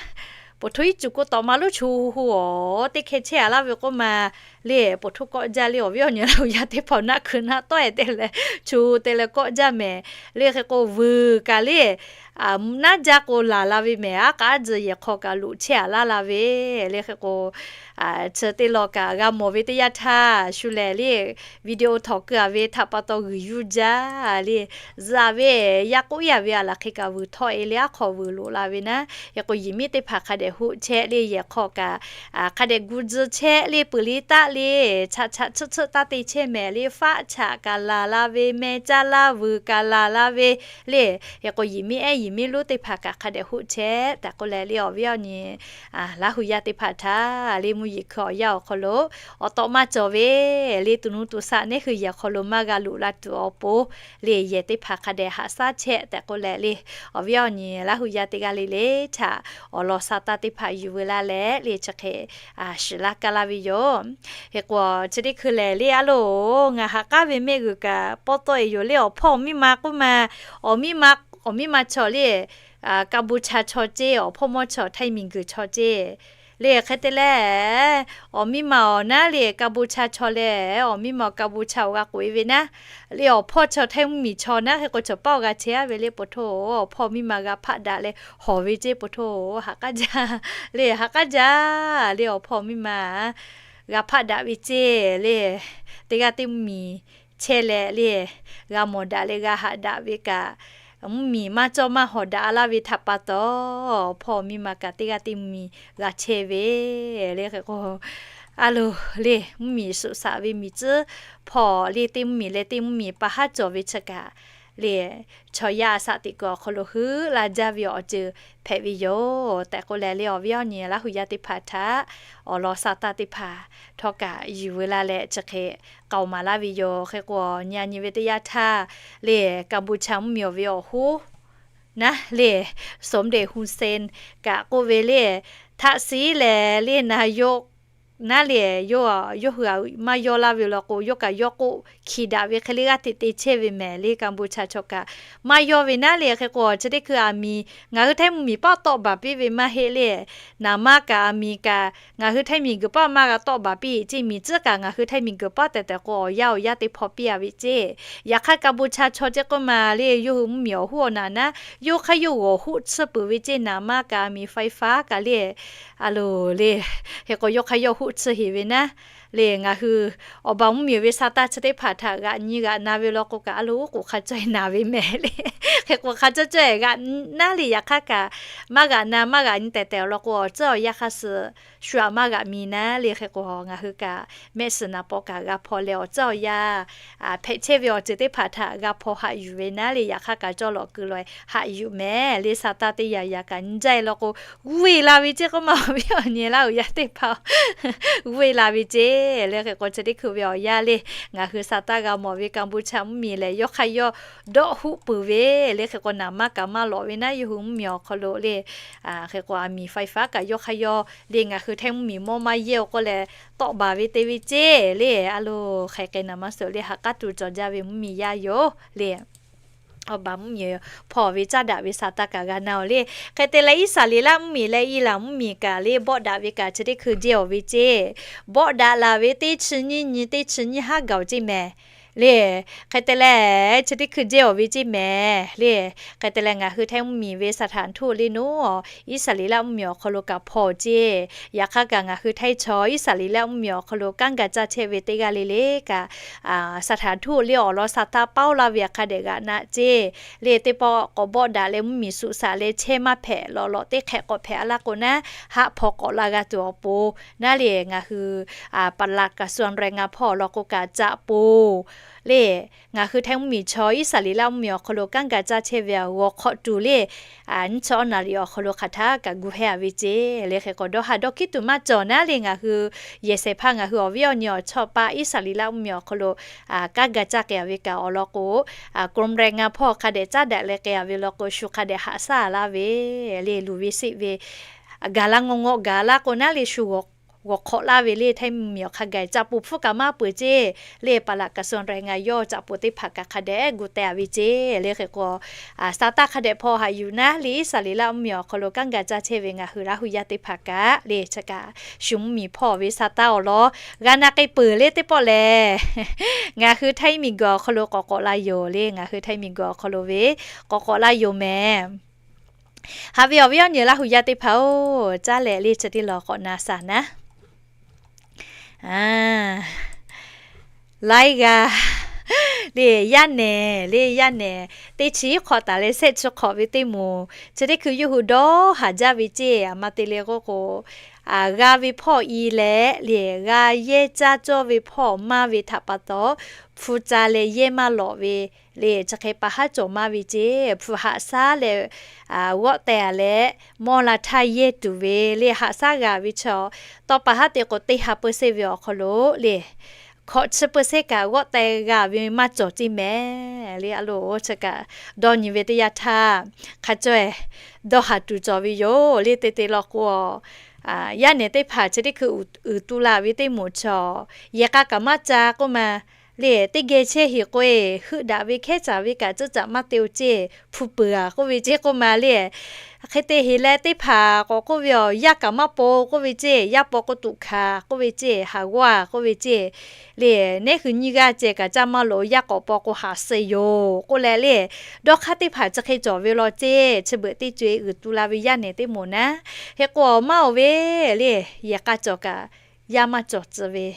ปะทุ iˉ cuˬ ku tawꞈ ma lonˉ chu hu awˬ teˇ hkeh chehˇ a laˇ ve k'oˆ ma le ปะทุ kawˆ jaˇ le. Awˬ viˉ awˬ nyi Laˇ hu yaˇ teˇ hpaˍ naˆ hkui naˆ tawˆ e te leh chu te leh kawˆ jaˇ mehˍ. Le hk'e k'o vuiˬ kaꞈ le naˉ jaˇ k'o laˬ la ve mehˍ. Aˉ k'aꞈ aˉ tzuhˬ yehˬ hk'aw kaꞈ loꞈ chehˇ a laˇ la ve le hk'e k'o chi teˇ law kaꞈ g'a mawˬ ve teˇ yanˇ htaˇ shu lehˬ le video htawꞈ keu a ve htaꞈ pa taw g'uiˬ yuˇ jaˇ le zuhꞈ a ve yaˇ k'oˆ iˉ a ve a laˬ hk'e kaꞈ vuiˬ htawˆ e le aˉ hk'aw vuiˬ loꞈ la ve naˉ. Hk'e k'o yehˬ miˉ teˇ hpaˍ hk'a dehꞈ hoˆ chehˇ le yehˬ hk'aw kaꞈ hk'a dehꞈ gu tzuh chehˇ le peuˬ le taˆ le chaꞈ chaꞈ tsuhˆ tsuhˆ taˇ te chehˇ mehˍ le faˆ chaꞈ kaꞈ laˬ la ve meh caˇ laˇ vuiˬ kaꞈ laˬ la ve le. Hk'e k'o yehˬ miˉ ehˉ yehˬ miˉ lonˉ teˇ hpaˍ kaꞈ hk'a dehꞈ hoˆ chehˇ tehꞈ k'oˆ leh le awˬ viˉ awˬ nyi Laˇ hu yaˇ teˇ hpaˍ htaꞈ le mvuhˇ yeˬ hkui awˬ yanˇ awˬ hk'aw lo awˬ tawꞈ ma cawˬ ve le tuˬ nuˇ tuˬ shaˆ neˉ hui yehˬ hk'aw lo maˇ g'a loꞈ la tuˬ awˬ pon le yehˬ teˇ hpaˍ hk'a dehꞈ haꞈ shaˉ chehˇ tehꞈ k'oˆ leh le awˬ viˉ awˬ nyi Laˇ hu yaˇ teˇ g'aˇ le le htaꞈ awˬ lawn sa taˇ teˇ hpaˍ yuˬ veu laˇ leh le chi hk'e shiˍ laˇ kaˇ laˇ ve yoˬ. Hk'e k'o chi teˇ hkui lehˬ le a loˬ ngaˬ ha k'aˉ ve mehˆ g'uiˬ kaꞈ pawˇ tawˆ e yoˬ le awˬ hpawˇ awˬ miˇ ma k'oˆ ma awˬ miˇ ma chaw le Kaˍbuˍchaˍ chaw ceˇ awˬ hpawˇ mawˇ chaw Htaiˇ miˬguiˬ chaw ceˇ le hk'e te leh awˬ miˇ ma awˬ naˉ le Kaˍbuˍchaˍ chaw leh awˬ miˇ ma Kaˍbuˍchaˍ awˬ g'a k'oꞈ e ve naˉ le awˬ hpawˇ chaw Htaiˇ mvuhˇmiˬ chaw naˉ hk'e k'o chaw paˉ awˬ g'a chehˇ a ve le ปะทุ awˬ hpawˇ miˇ ma g'a hpaˆ daꞈ leh hawˬ ve ceˇ ปะทุ ha k'aˉ jaˇ le ha k'aˉ jaˇ le awˬ hpawˇ miˇ ma g'a hpaˆ daꞈ ve ceˇ le teˇ g'aˇ teˇ mvuhˇmiˬ chehˇ leh le g'a mawˬ daꞈ leh g'a haꞈ daꞈ ve kaꞈ mvuhˇmiˬ maˇ cawˇ maˇ hawˬ daꞈ a laˇ ve htaꞈ pa taw awˬ hpawˇ miˇ ma kaꞈ teˇ g'aˇ teˇ mvuhˇmiˬ g'a chehˇ ve le hk'e k'o a loˬ le mvuhˇmiˬ suꞈ shaꞈ ve miˬ tcuhˉ hpawˇ le teˇ mvuhˇmiˬ leh teˇ mvuhˇmiˬ pa haˉ cawˬ ve chi kaꞈ le chaw yaˇ a shaꞈ teꞈ kuiˬ awˬ hk'aw lo heuˆ la jaˇ ve awˬ ceuˬ hpehꞈ ve yoˬ tehꞈ k'oˆ leh le awˬ viˉ awˬ nyi Laˇ hu yaˇ teˇ hpaˍ htaꞈ awˬ lawn sa taˇ teˇ hpaˍ htawˇ kaꞈ yuˬ veu laˇ leh chi hk'e k'aoˍ maˍ laˇ ve yoˬ. Hk'e k'o nyi a nyi ve teˇ yanˇ htaˇ le Kaˍbuˍchaˍ mvuhˇmiˬ awˬ ve awˬ hoˉ naˉ le สมเด็จฮุนเซน kaꞈ k'oˆ ve le ทักษิณ lehˬ le naˍ ยก naˉ le yawˇ hui maˇ yawˇ laˇ ve law k'o yawˇ kaꞈ yawˇ k'oˆ hkiˬ daꞈ ve hk'e le g'aˇ hteꞈ te chehˇ ve mehˍ le Kaˍbuˍchaˍ chaw kaꞈ maˇ yawˇ ve naˉ le hk'e k'o chi teˇ hkui aˬ miˍ ngaˬ hui Htaiˇ mvuhˇmiˬ paˆ tawˆ baˬ piˇ ve maˇ heˆ le naˍ maˇ kaꞈ aˬ miˍ kaꞈ ngaˬ hui Htaiˇ miˬguiˬ paˆ maˇ g'a tawˆ baˬ piˇ ceˇ miˬ tcuhˉ kaꞈ ngaˬ hui Htaiˇ miˬguiˬ paˆ tehꞈ tehꞈ k'o awˬ yanˇ awˬ yanˇ teˇ hpaw piˇ a ve ceˇ. Yaꞈ hk'aˇ Kaˍbuˍchaˍ chaw ceˇ k'oˆ ma le yawˇ hui mvuhˇmiˬ awˬ hoˉ awˬ naˍ naˉ yawˇ hk'aˇ yawˇ g'awˬ hoˆ tsuhˇ peuˬ ve ceˇ naˍ maˇ kaꞈ aˬ miˍ ไฟฟ้า kaꞈ le a loˬ le hk'e k'o yawˇ hk'aˇ yawˇ hoˆ tsuhˇ heˍ ve naˉ le ngaˬ hui awˬ baˬ mvuhˇmiˬ ve sa taˇ chi teˇ hpaˍ htaꞈ g'aꞈ nyi g'aꞈ na ve law k'o kaꞈ a loˬ k'oˍ hk'a caweh naˍ ve mehˍ le hk'e k'o hk'a caweh caweh g'aꞈ naˉ le yaꞈ hk'aˇ kaꞈ maˇ g'aꞈ na maˇ g'aꞈ nyi tehꞈ tehꞈ awˬ lawn k'o awˬ tcuhˉ awˬ yanˇ hk'a suh shu aꞈ maˇ g'aꞈ miˬ naˉ le hk'e k'o ngaˬ hui kaꞈ mehˆ suhˍ naˍ paw kaꞈ g'a hpaw leh awˬ tcuhˉ awˬ yanˇ hpehꞈ chehˇ ve awˬ ceuˬ teˇ hpaˍ htaꞈ g'a hpaw haꞈ yuˬ ve naˉ le yaꞈ hk'aˇ kaꞈ cawˇ lawꞈ keu lawꞈ haꞈ yuˬ mehˍ le sa taˇ teˇ yanˇ yaꞈ kaꞈ nyi jaˇ e law k'o g'uˇ e la ve ceˇ k'oˆ ma awˬ viˉ awˬ nyi Laˇ hu yaˇ teˇ hpaˍ g'uˇ e la ve ceˇ le hk'e k'o chi teˇ hkui ve awˬ yanˇ le, ngaˬ hui sa taˇ g'a mawˬ ve Kaˍ bon chaˇ mvuhˇmiˬ lehˬ, yawˇ hk'aˇ yawˇ dawˆ huˆ peuˬ ve le hk'e k'o, naˍ maˇ kaꞈ maˇ lawꞈ ve naˉ, yawˇ hui mvuhˇmiˬ awˬ hk'aw lo le, hk'e k'o aˬ miˍ faiˍ faˉ kaꞈ yawˇ hk'aˇ yawˇ le, ngaˬ hui Htaiˇ mvuhˇmiˬ mawˇ maˇ yehˇ-oˬ k'oˆ leh tawˆ baˬ ve te ve ceˇ le. A lo, hk'e k'ai naˍ maˇ suhˍ le, ha k'aˉ tuˬ cawˬ jaˇ ve mvuhˇmiˬ yaˇ yoˬ le. Awˬ baˬ mvuhˇmiˬ hpawˇ ve caˉ daꞈ ve sa taˇ kaꞈ g'a na-oˬ le. Hk'e te leh Iˉsaˍreˍlaˆ mvuhˇmiˬ leh Iˉlaꞈ mvuhˇmiˬ kaꞈ le bawˆ daꞈ ve kaꞈ chi teˇ hkui jehˇ-oˬ ve ceˇ. Bawˆ daꞈ laˬ ve teˇ chi nyiˇ nyi teˇ chi nyiˇ haˉ gaˬ-oˬ ceˇ mehˍ le. Hk'e te leh chi teˇ hkui jehˇ-oˬ ve ceˇ mehˍ le. Hk'e te leh ngaˬ hui Htaiˇ mvuhˇmiˬ ve สถานทูต le naˉ, Iˉsaˍreˍlaˆ mvuhˇmiˬ awˬ hk'aw lo kaꞈ hpawˇ ceˇ. Yaꞈ hk'aˇ kaꞈ ngaˬ hui Htaiˇ chaw Iˉsaˍreˍlaˆ mvuhˇmiˬ awˬ hk'aw lo kanˉ ga caˇ chehˇ ve teˇ g'aˇ le le kaꞈ สถานทูต le awˬ lawn sa taˇ paoˇ laˇ ve hk'a dehꞈ g'aꞈ naˆ ceˇ. Le teˇ pawˆ k'awꞈ bawˆ daꞈ leh mvuhˇmiˬ suꞈ saꞈ leh chehˇ maˇ hpehꞈ lawꞈ lawꞈ teˇ hk'ehꞈ k'awꞈ hpehꞈ a laˇ k'o naˉ, haˆ hpaw k'awꞈ la g'a tuˬ awˬ pon naˉ le, ngaˬ hui ปลัดกระทรวงแรงงาน hpawˇ awˬ lawn k'o kaꞈ caꞈ poˬ le, ngaˬ hui Htaiˇ mvuhˇmiˬ chaw Iˉsaˍreˍlaˆ mvuhˇmiˬ awˬ hk'aw lo kanˉ ga caˇ chehˇ ve awˬ g'awˬ hk'awꞈ tuˬ le, nyiˇ chi awˉ naˍ riˍ awˬ hk'aw lo hk'aˬ htaˇ kaꞈ gu hehˇ a ve ceˇ. Le hk'e k'o dawˇ ha dawˇ hkiˉ tuˬ maˇ cawˬ naˉ le, ngaˬ hui yehˬ shehˍ hpaˇ ngaˬ hui awˬ viˉ awˬ nyi awˬ chawˇ paˆ Iˉsaˍreˍlaˆ mvuhˇmiˬ awˬ hk'aw lo kanˉ ga caˇ k'ai a ve kaꞈ awˬ lawn k'o, k'awꞈ mvuhˇ reh ngaˇ hpawˇ hk'a dehꞈ caˉ daꞈ leh k'ai a ve law k'o, shu hk'a dehꞈ haꞈ shaˉ laˇ ve le, luˬ ve seˆ ve gaˬ la ngawˬ ngawˆ gaˬ laˇ k'o naˉ le, shu g'awˬ hk'awꞈ laˇ ve le, Htaiˇ mvuhˇmiˬ awˬ hk'a gaˬ caꞈ poˬ hpfuhˇ kaꞈ maˇ peuˬ ceˇ. Le ปลัดกระทรวงแรงงาน yawˇ caꞈ poˬ teˇ hpaˍ kaꞈ hk'a dehꞈ gu teh a ve ceˇ. Le hk'e k'o, sa taˇ hk'a dehꞈ hpawˇ haꞈ yuˬ naˉ le, Iˉsaˍreˍlaˆ mvuhˇmiˬ awˬ hk'aw lo kanˉ ga caˇ chehˇ ve ngaˬ hui Laˇ hu yaˇ teˇ hpaˍ kaꞈ le, chi kaꞈ shu mvuhˇmiˬ hpawˇ ve sa taˇ awˬ lawn g'a na k'ai peuˬ le. Teˇ pawˆ lehˬ, ngaˬ hui Htaiˇ miˬguiˬ awˬ hk'aw lo k'awꞈ k'awꞈ la yoˬ le, ngaˬ hui Htaiˇ miˬguiˬ awˬ hk'aw lo ve k'awꞈ k'awꞈ la yoˬ mehˍ. Haꞈ ve awˬ viˉ awˬ nyi Laˇ hu yaˇ teˇ hpaˍ-oˬ, caˉ leh le chi teˇ lawn k'awꞈ na shaˍ naˉ. Laiˉ g'aˇ le, yaˇ nehˬ le, yaˇ nehˬ teˇ chi hk'awꞈ taˍ leh shehˆ chi hk'awꞈ ve teˇ moˍ, chi teˇ hkui yawˇ hui dawˇ haˍ jaˇ ve ceˇ. Aˬ ma te le k'oˆ k'o, g'a ve hpawˇ i leh le, g'a yehˇ caˇ cawˇ ve hpawˇ maˇ ve htaꞈ pa taw, hpu ca leh yehˇ maˇ lawꞈ ve le, chi hk'e pa haˉ cawˬ maˇ ve ceˇ. Hpu haꞈ shaˉ leh g'awˆ teh a leh, mawˇ la htaˇ yehˇ tuˬ ve le, haꞈ shaˉ g'a ve chaw, tawˇ pa haˉ te k'o teˇ ha เปอร์เซ็นต์ ve awˬ hk'aw lo le, hkawꞈ chi เปอร์เซ็นต์ kaꞈ g'awˆ teh g'a ve maˇ cawˬ ceˇ mehˍ le. A lo, chi kaꞈ dawˇ nyi ve teˇ yanˇ htaˇ, hk'a caweh dawˇ haˍ tuˬ cawˬ ve yoˬ le. Te te law k'o, yaˇ nehˬ teˇ hpaˍ chi teˇ hkui uiˍ tu la ve teˇ moˍ chaw, yehˬ k'a kaꞈ maˇ ca k'oˆ ma le, teˇ geh chehˇ heˍ k'o-e, heuˆ daꞈ ve hkehˉ caˍ ve kaꞈ cuˇ caꞈ maˇ te-o ceˇ, hpu peuˬ-a k'oˆ ve ceˇ k'oˆ ma le. Hk'e te heˍ leh teˇ hpaˍ k'awꞈ k'oˆ ve, Awˬ, yaˇ kaꞈ maˇ paw k'oˆ ve ceˇ, yaˇ paw k'o tuꞈ hkanˍ k'oˆ ve ceˇ, haˍ g'awˇ-a k'oˆ ve ceˇ le. Neˉ hui nyiˇ g'aˇ ceh kaꞈ caˇ maˇ loꞈ, yaˇ k'awꞈ paw k'o haˍ suh yoˬ k'oˆ leh le, dawˇ hk'aˇ teˇ hpaˍ chi hk'e cawˬ ve law ceˇ. Chi beuꞈ teˇ co-e uiˍ tu la ve yaˇ nehˬ teˇ moˍ naˉ, hk'e k'o maˇ-oˬ ve le, yehˬ k'a cawˬ kaꞈ yaˇ maˇ cawˬ tcuh ve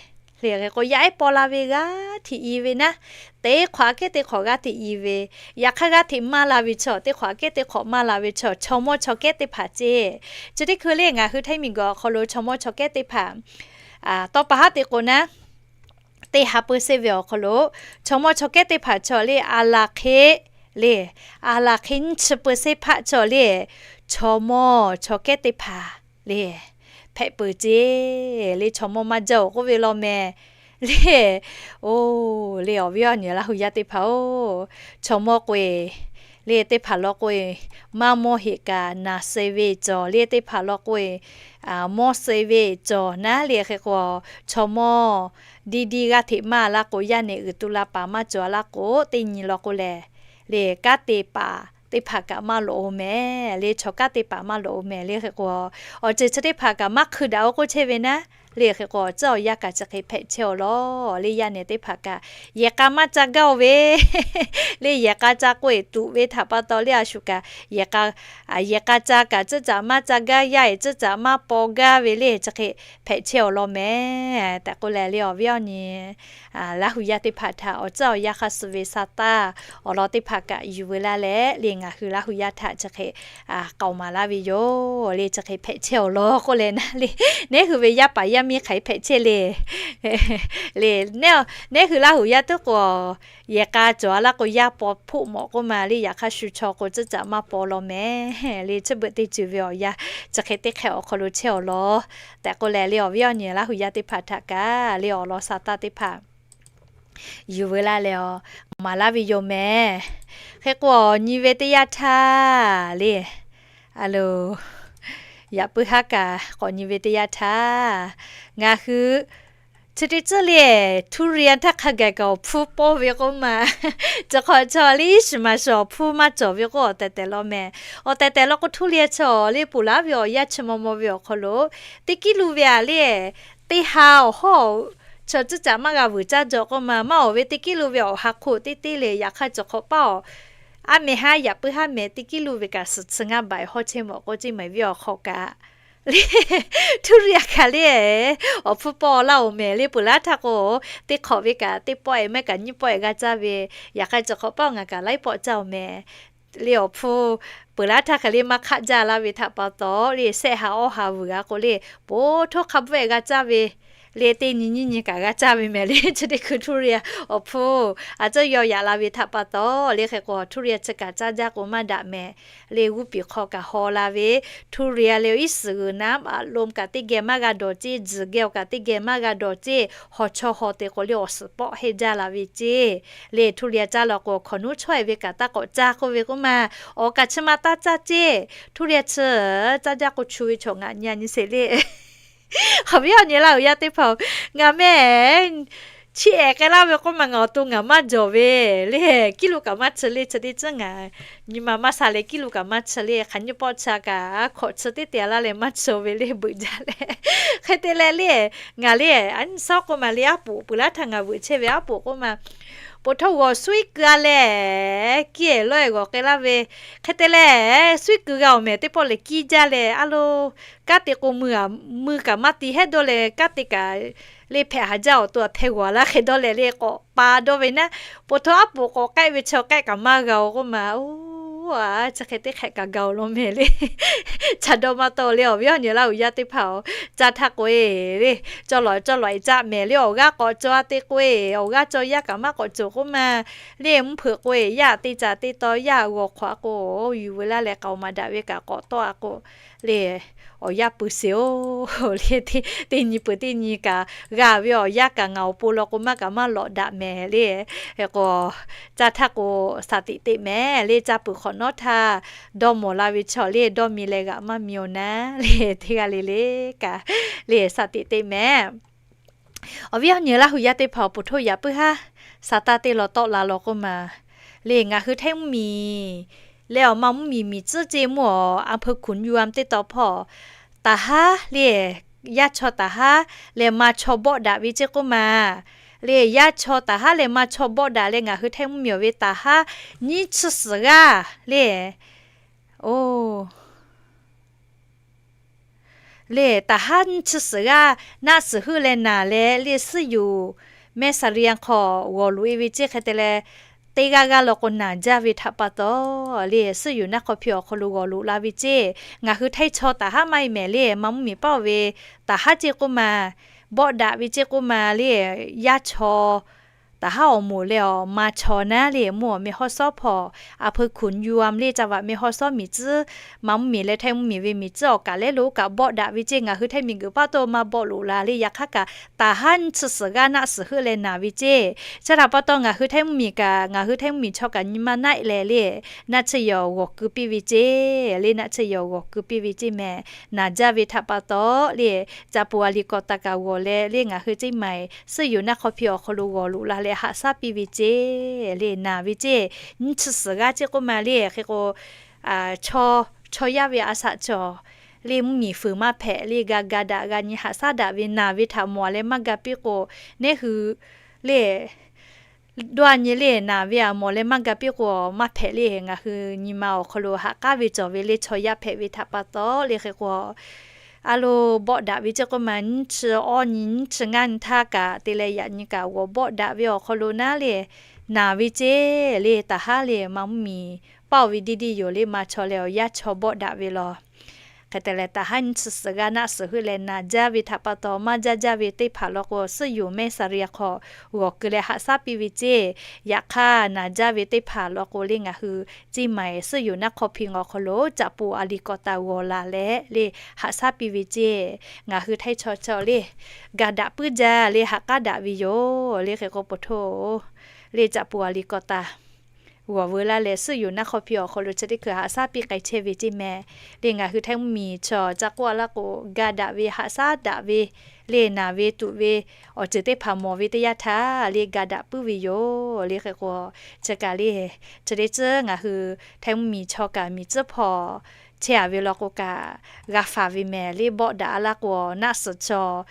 le. Hk'e k'o yaˇ ehˉ paw la ve g'aˇ hteꞈ i ve naˉ, teˇ hk'awꞈ aꞈ kehˉ teˇ hk'awꞈ g'aˇ hteꞈ i ve, yaꞈ hk'aˇ g'aˇ hteꞈ maˇ la ve chaw, teˇ hk'awꞈ aꞈ kehˉ teˇ hk'awꞈ maˇ la ve chaw, chaw mawˇ chaw kehˉ teˇ hpaˍ ceˇ. Chi teˇ hkui le ngaˬ hui Htaiˇ miˬguiˬ awˬ hk'aw lo chaw mawˇ chaw kehˉ teˇ hpaˍ, tawˇ pa haˉ te k'o naˉ, teˇ ha เปอร์เซ็นต์ ve awˬ hk'aw lo chaw mawˇ chaw kehˉ teˇ hpaˍ chaw le, a laˬ hk'e le, a laˬ hk'e nyiˇ chi เปอร์เซ็นต์ hpaˆ chaw le, chaw mawˇ chaw kehˉ teˇ hpaˍ le, hpehꞈ peuˬ ceˇ le. Chaw mawˇ maˇ jaˇ-oˬ k'oˆ ve law mehˍ le. Oˬ, le awˬ viˉ awˬ nyi Laˇ hu yaˇ teˇ hpaˍ-oˬ, chaw mawˇ k'o-e le, teˇ hpaˍ law k'o-e, maˇ mawˇ heꞈ kaꞈ naˬ suh ve cawˬ le, teˇ hpaˍ law k'o-e, mawˇ suh ve cawˬ naˉ le. Hk'e k'o, chaw mawˇ diˇ diˇ g'aˇ hteꞈ maˇ laˇ k'o, yaˇ nehˬ uiˍ tu la paˍ maˇ cawˬ laˇ k'o, teˇ nyi law k'o lehˬ le, kanˉ te paˍ teˇ hpaˍ kaꞈ maˇ loꞈ-o mehˍ le, chaw kanˉ te paˍ maˇ loꞈ-o mehˍ le. Hk'e k'o, awˬ ceuˬ chi teˇ hpaˍ kaꞈ maˇ hkui daꞈ-o k'oˆ chehˇ ve naˉ le. Hk'e k'o, awˬ tcuhˉ awˬ yanˇ kaꞈ chi hk'e hpehꞈ chehˇ-aw law le. Yaˇ nehˬ teˇ hpaˍ kaꞈ yehˬ k'a maˇ ca gaˇ-o ve le, yehˬ k'a ca k'oˆ-e tuꞈ ve htaꞈ pa taw le, a shu kaꞈ yehˬ k'a, yehˬ k'a ca kaꞈ cuˇ caꞈ maˇ ca gaˇ, yaˇ ehˬ cuˇ caꞈ maˇ paw gaˇ ve le, chi hk'e hpehꞈ chehˇ-aw law mehˍ. Tehꞈ k'oˆ leh le awˬ viˉ awˬ nyi Laˇ hu yaˇ teˇ hpaˍ htaꞈ awˬ tcuhˉ awˬ yanˇ hk'a suh ve sa taˇ awˬ lawn teˇ hpaˍ kaꞈ yuˬ veu laˇ leh le, ngaˬ hui Laˇ hu yaˇ htaꞈ chi hk'e k'aoˍ maˍ laˇ ve yoˬ le. Chi hk'e hpehꞈ chehˇ-aw law k'oˆ leh naˉ le, neˉ hui ve yaˇ paˍ yaˇ miˇ hk'aˬ hk'e hpehꞈ chehˇ le. Le, neˇ hui Laˇ huˍ yaˇ teˇ k'o, yehˬ k'a cawˬ a laˇ k'o, yaˇ paw hpoˆ mawꞈ k'oˆ ma le, yaꞈ hk'aˇ shu chaw k'o, tcuhˉ caꞈ maˇ paw law mehˍ le. Chi beuꞈ teˇ ceuˬ ve awˬ yanˇ chi hk'e teˇ hk'e awˬ hk'aw lo chehˇ awˬ lawn tehꞈ k'oˆ leh le, awˬ viˉ awˬ nyi Laˇ huˍ yaˇ teˇ hpaˍ htaꞈ kaꞈ le, awˬ lawn sa taˇ teˇ hpaˍ yuˬ veu laˇ leh, awˬ maˍ laˇ ve yoˬ mehˍ. Hk'e k'o, awˬ nyi ve teˇ yanˇ htaˇ le, a lo, yaꞈ puiˉ haˉ kaꞈ k'awꞈ nyi ve teˇ yanˇ htaˇ, ngaˬ hui chi teˇ tcuhˉ le, ทุเรียน htaˇ hk'a gaˬ kaꞈ awˬ hpfuhˇ pawˇ ve k'oˆ ma. Chi hk'awꞈ chaw le, iˉ shiˍ maˍ shiˍ awˬ hpfuhˇ maˇ cawˬ ve k'o, awˬ tehˬ tehˬ law mehˍ. Awˬ tehˬ tehˬ law k'o, ทุเรียน chi awˬ le ponˬ laˉ ve awˬ yanˇ chi maw maw ve awˬ hk'aw lo, teˇ kiˉ lu ve a le, teˇ ha awˬ hawˉ chaw tcuhˉ caꞈ maˇ g'a vuiˬ caˇ jaw k'oˆ ma, maˇ awˬ ve teˇ kiˉ lu ve awˬ ha hk'oˆ teˇ teˇ le, yaꞈ hk'aˇ cawˬ hk'awꞈ paˇ awˬ, aˉ mehˍ haˉ yaꞈ puiˉ haˉ mehˍ teˇ kiˉ lu ve kaꞈ suhˍ chi ngaˇ baˬ hawˉ chehˇ mawˬ k'o, ceˇ maˬ ve awˬ hk'aw kaꞈ le, ทุเรียน kaꞈ le, awˬ hpfuhˇ pawˇ laˇ oˬ mehˍ le. Ponˬ laˉ htaˇ k'o, teˇ hk'awꞈ ve kaꞈ teˇ pawˆ e mehˆ kaꞈ nyiˇ pawˆ e g'a caˇ ve, yaꞈ hk'aˇ cawˬ hk'awꞈ paˇ awˬ ngaˬ kaꞈ laiˉ pawˆ caˇ oˬ mehˍ le. Awˬ hpfuhˇ ponˬ laˉ htaˇ hk'e le maˇ hk'aˆ jaˇ laˇ ve htaꞈ pa taw le, sehˆ ha awˇ ha vuiˬ g'a k'o le, po htoˇ hk'a bvuhˆ e g'a caˇ ve le, teˇ nyi nyiˇ nyi kaꞈ g'a caˇ ve mehˍ le. Chi teˇ hkui ทุเรียน awˬ hpfuhˇ a ceuˇ yaw yaꞈ la ve htaꞈ pa taw le, hk'e k'o ทุเรียน chi kaꞈ caˇ jaˇ k'o maˇ daꞈ mehˍ le, g'uˇ piˍ hk'aw kaꞈ haw la ve ทุเรียน le, iˉ suhˍ g'uiˬ naˉ a lo kaꞈ teˇ geh maˇ g'a dawˬ ceˇ, tzuhˬ geh awˬ kaꞈ teˇ geh maˇ g'a dawˬ ceˇ, haw chaw haw te k'o le awˬ suhˍ pawˆ heˆ jaˇ la ve ceˇ le. ทุเรียน caˇ law k'o, hk'awꞈ nuˉ chaweh ve kaꞈ taˇ k'awꞈ caˇ k'oˆ ve k'oˆ ma, awˬ kaꞈ chi ma taˇ caˇ ceˇ. ทุเรียน chi caˇ jaˇ k'o chu ve chaw ngaˬ nyi a nyi sheˍ le. Awˬ viˉ awˬ nyi Laˇ huˍ yaˇ teˇ hpaˍ-oˬ, ngaˬ mehˍ chi ehˍ k'ai laˇ ve k'oˆ ma, ngaˬ awˬ to ngaˬ maˇ jawˬ ve le, kiˉ lu kaꞈ maˇ chi le. Chi teˇ tcuhˉ ngaˬ nyi ma maˇ sha leh kiˉ lu kaꞈ maˇ chi le. Hk'aˬ nyiˇ pawˆ chi a kaꞈ hkawꞈ chi teˇ te laˇ leh maˇ chi ve le, beuꞈ jaˇ leh. Hk'e te leh le, ngaˬ le, a nyi sawˉ k'oˆ ma le, aˉ poꞈ ponˬ laˉ htaˇ ngaˬ veuꞈ chehˇ ve aˉ poꞈ k'oˆ ma, po htawˇ g'awˬ suiˉ keu a leh, kiˇ ehˍ lawˇ ehˍ g'awˬ k'ai laˇ ve. Hk'e te leh suiˉ keu g'a oˬ mehˍ, teˇ pawˆ lehˬ kiˇ jaˇ leh, a lo, kanˉ te k'o mui kaꞈ maˇ ti hehˉ dawˇ leh, kanˉ te kaꞈ le hpehꞈ haˍ jaˇ awˬ to a hpeh g'awˬ laˇ hk'e dawˇ leh le, k'awꞈ pa dawˇ ve naˉ, po htawˇ aˉ poꞈ k'awꞈ k'ehˆ ve chaw k'ehˆ kaꞈ maˇ g'a oˬ k'oˆ ma, oˇ, a, chi hk'e teˇ hk'ehꞈ kaꞈ ga oˬ law mehˍ le. Ca dawˇ maˇ tawˆ le, awˬ viˉ awˬ nyi Laˇ huˍ yaˇ teˇ hpaˍ-oˬ, caˇ htaˇ k'o e le, cawˇ lawꞈ cawˇ lawꞈ e caˇ mehˍ le. Awˬ g'aˇ k'awꞈ caw a te k'o e, awˬ g'aˇ caw yaˇ kaꞈ maˇ k'awꞈ cawˬ k'oˆ ma le. Mvuhˇ hpeuꞈ k'o e, yaˇ te caˍ te taw yaˇ g'awˬ hk'awꞈ a k'o, yuˬ veu laˇ leh k'aoˍ maˍ daꞈ ve kaꞈ k'awꞈ tawˆ a k'o le, awˬ yaˇ pui sheˍ-oˬ le, teˇ nyi peuˬ teˇ nyi kaꞈ g'a ve awˬ yaˇ kaꞈ ngaˬ awˬ pon law k'o maˇ kaꞈ maˇ lawꞈ daꞈ mehˍ le. Hk'e k'o, caˇ htaˇ k'o, shaˍ tiꞈ teꞈ mehˍ le. Caˇ peuˬ hk'awꞈ nawˉ htaˇ, dawˇ mawˬ la ve chaw le dawˇ mi leh g'aꞈ maˇ mi oˬ naˉ le, teˇ g'aˇ le le kaꞈ le shaˍ tiꞈ teꞈ mehˍ. Awˬ viˉ awˬ nyi Laˇ huˍ yaˇ teˇ hpaˍ awˬ pon htawˇ yaꞈ puiˉ haˉ, sa taˇ teˇ law tawˆ la law k'oˆ ma le, ngaˬ hui htaiˇ mvuhˇ miˬ leh awˬ ma mvuhˇ miˬ miˬ tcuhˉ ceˇ mvuhˇ awˬ อำเภอขุนยวม teˇ taw hpawˇ, taˍ haˉ le, yaˇ chaw taˍ haˉ leh ma chaw bawˆ daꞈ ve ceˇ k'oˆ ma le. Yaˇ chaw taˍ haˉ leh ma chaw bawˆ daꞈ leh ngaˬ hui htaiˇ mvuhˇ miˬ awˬ ve taˍ haˉ nyiˇ chi suhˍ g'aˇ le, o, le, taˍ haˉ nyiˇ chi suhˍ g'aˇ naˆ suhˍ heuˆ leh naˬ leh le, suhˉ yuˬ mehˆ saˍ riˍ yanˇ hk'aw g'awˬ loꞈ e ve ceˇ. Hk'e te leh, teˇ g'aˇ g'aˇ law k'o naˬ jaˇ ve htaꞈ pa taw le, suhˉ yuˬ naˆ hk'aw hpi awˬ hk'aw lo g'awˬ loꞈ la ve ceˇ. Ngaˬ hui htaiˇ chaw taˍ haˉ maˇ e mehˍ le, ma mvuhˇ miˬ paˇ oˬ ve taˍ haˉ ceˇ k'oˆ ma, bawˆ daꞈ ve ceˇ k'oˆ ma le, yaˇ chaw taˍ haˉ awˬ moˍ leh awˬ ma chaw naˉ le, mvuhˇ awˬ meh hawˉ sawˉ hpawˇ, อำเภอขุนยวม le, caˇ vaꞈ meh hawˉ sawˉ miˬ tcuhˉ, ma mvuhˇ miˬ leh htaiˇ mvuhˇ miˬ ve miˬ tcuhˉ awˬ kaˬ lehˉ lo kaꞈ bawˆ daꞈ ve ceˇ. Ngaˬ hui htaiˇ miˬ guiˬ paˇ taw maˇ bawˆ loꞈ la le. Yaꞈ hk'aˇ kaꞈ, taˍ haˉ nyiˇ chi suhˍ g'aˇ naˆ suhˍ heuˆ leh naˬ ve ceˇ. Chi htaꞈ pa taw ngaˬ hui htaiˇ mvuhˇ miˬ kaꞈ, ngaˬ hui htaiˇ mvuhˇ miˬ chaw kaꞈ nyi ma naˆ leh le, naˆ tsuhˇ yehˬ awˬ g'awˬ keu piˇ ve ceˇ le, naˆ tsuhˇ yehˬ awˬ g'awˬ keu piˇ ve ceˇ mehˍ. Naˬ jaˇ ve htaꞈ pa taw le, caˇ peuˬ a liꞈ kawꞈ taˍ kaꞈ g'awˬ leh le, ngaˬ hui ceˇ maˬ suhˉ yuˬ naˆ hk'aw hpi awˬ hk'aw lo g'awˬ loꞈ la leh haꞈ shaˉ piˇ ve ceˇ le, naˬ ve ceˇ. Nyiˇ chi suhˍ g'aˇ ceˇ k'oˆ ma le. Hk'e k'o, chaw, chaw yaˇ ve a shaꞈ cawˬ le, mvuhˇ miˬ fuiˍ maˇ hpehꞈ le, g'a ga daꞈ g'a nyi haꞈ shaˉ daꞈ ve naˬ ve htaꞈ mawˬ leh maˇ ga piˇ k'o, neˇ hui le dawˇ a nyi le, naˬ ve a mawˬ leh maˇ ga piˇ k'o maˇ hpehꞈ le. Ngaˬ hui nyi ma awˬ hk'aw lo haꞈ k'aˉ ve cawˬ ve le, chaw yaˇ hpehꞈ ve htaꞈ pa taw le. Hk'e k'o, a lo, bawˆ daꞈ ve ceˇ k'oˆ ma, nyiˇ chi awˇ nyi nyiˇ chi ngaˇ nyi htaˇ kaꞈ te leh yaꞈ nyi kaꞈ g'awˬ bawˆ daꞈ ve awˬ hk'aw lo naˉ le, naˬ ve ceˇ le, taˍ haˉ le, ma mvuhˇ miˬ paˇ oˬ ve deˇ deˇ yoˬ le, ma chaw leh awˬ yaˇ chaw bawˆ daꞈ ve law. Hk'e te leh, taˍ haˉ nyi chi suhˍ g'a naˆ suhˍ heuˆ leh naˍ jaˇ ve htaꞈ pa taw, maˇ jaˇ jaˇ ve teˇ hpaˍ law k'o, suhˉ yoˍ mehˆ saˍriˍ hk'aw g'awˬ keu leh haꞈ shaˉ piˇ ve ceˇ. Yaꞈ hk'aˇ, naˍ jaˇ ve teˇ hpaˍ law k'o le, ngaˬ hui Ciˇ maiˍ suhˉ yoˍ naˆ hk'aw hpi awˬ hk'aw lo caꞈ poˍ a liꞈ k'awꞈ taˍ g'awˬ laˬ leh le, haꞈ shaˉ piˇ ve ceˇ. Ngaˬ hui htaiˇ chaw chaw le, ga daꞈ puiˉ jaˇ le, ha k'aˉ daꞈ ve yoˬ le. Hk'e k'o, poˬ htoˇ le, caꞈ poˍ a liꞈ k'awꞈ taˍ g'awˬ veu laˇ leh, suhˉ yoˍ naˆ hk'aw hpi awˬ hk'aw lo chi teˇ hkui haꞈ shaˉ piˇ k'ai chehˇ ve ceˇ meh. Le ngaˬ hui htaiˇ mvuhˇ miˬ chaw ca k'oˆ a laˇ k'o, ga daꞈ ve, haꞈ shaˉ daꞈ ve le, naˬ ve tuꞈ ve awˬ ceuˬ teˇ hpaˍ mawˬ ve teˇ yanˇ htaˇ le, ga daꞈ puiˉ ve yoˬ le. Hk'e k'o, chi kaꞈ le, chi teˇ ceuˬ ngaˬ hui htaiˇ mvuhˇ miˬ chaw kaꞈ miˬ tcuhˉ hpawˇ chehˇ a ve law k'o kaꞈ, g'a faˍ ve mehˍ le. Bawˆ daꞈ a laˇ k'o, naˆ suhˍ chaw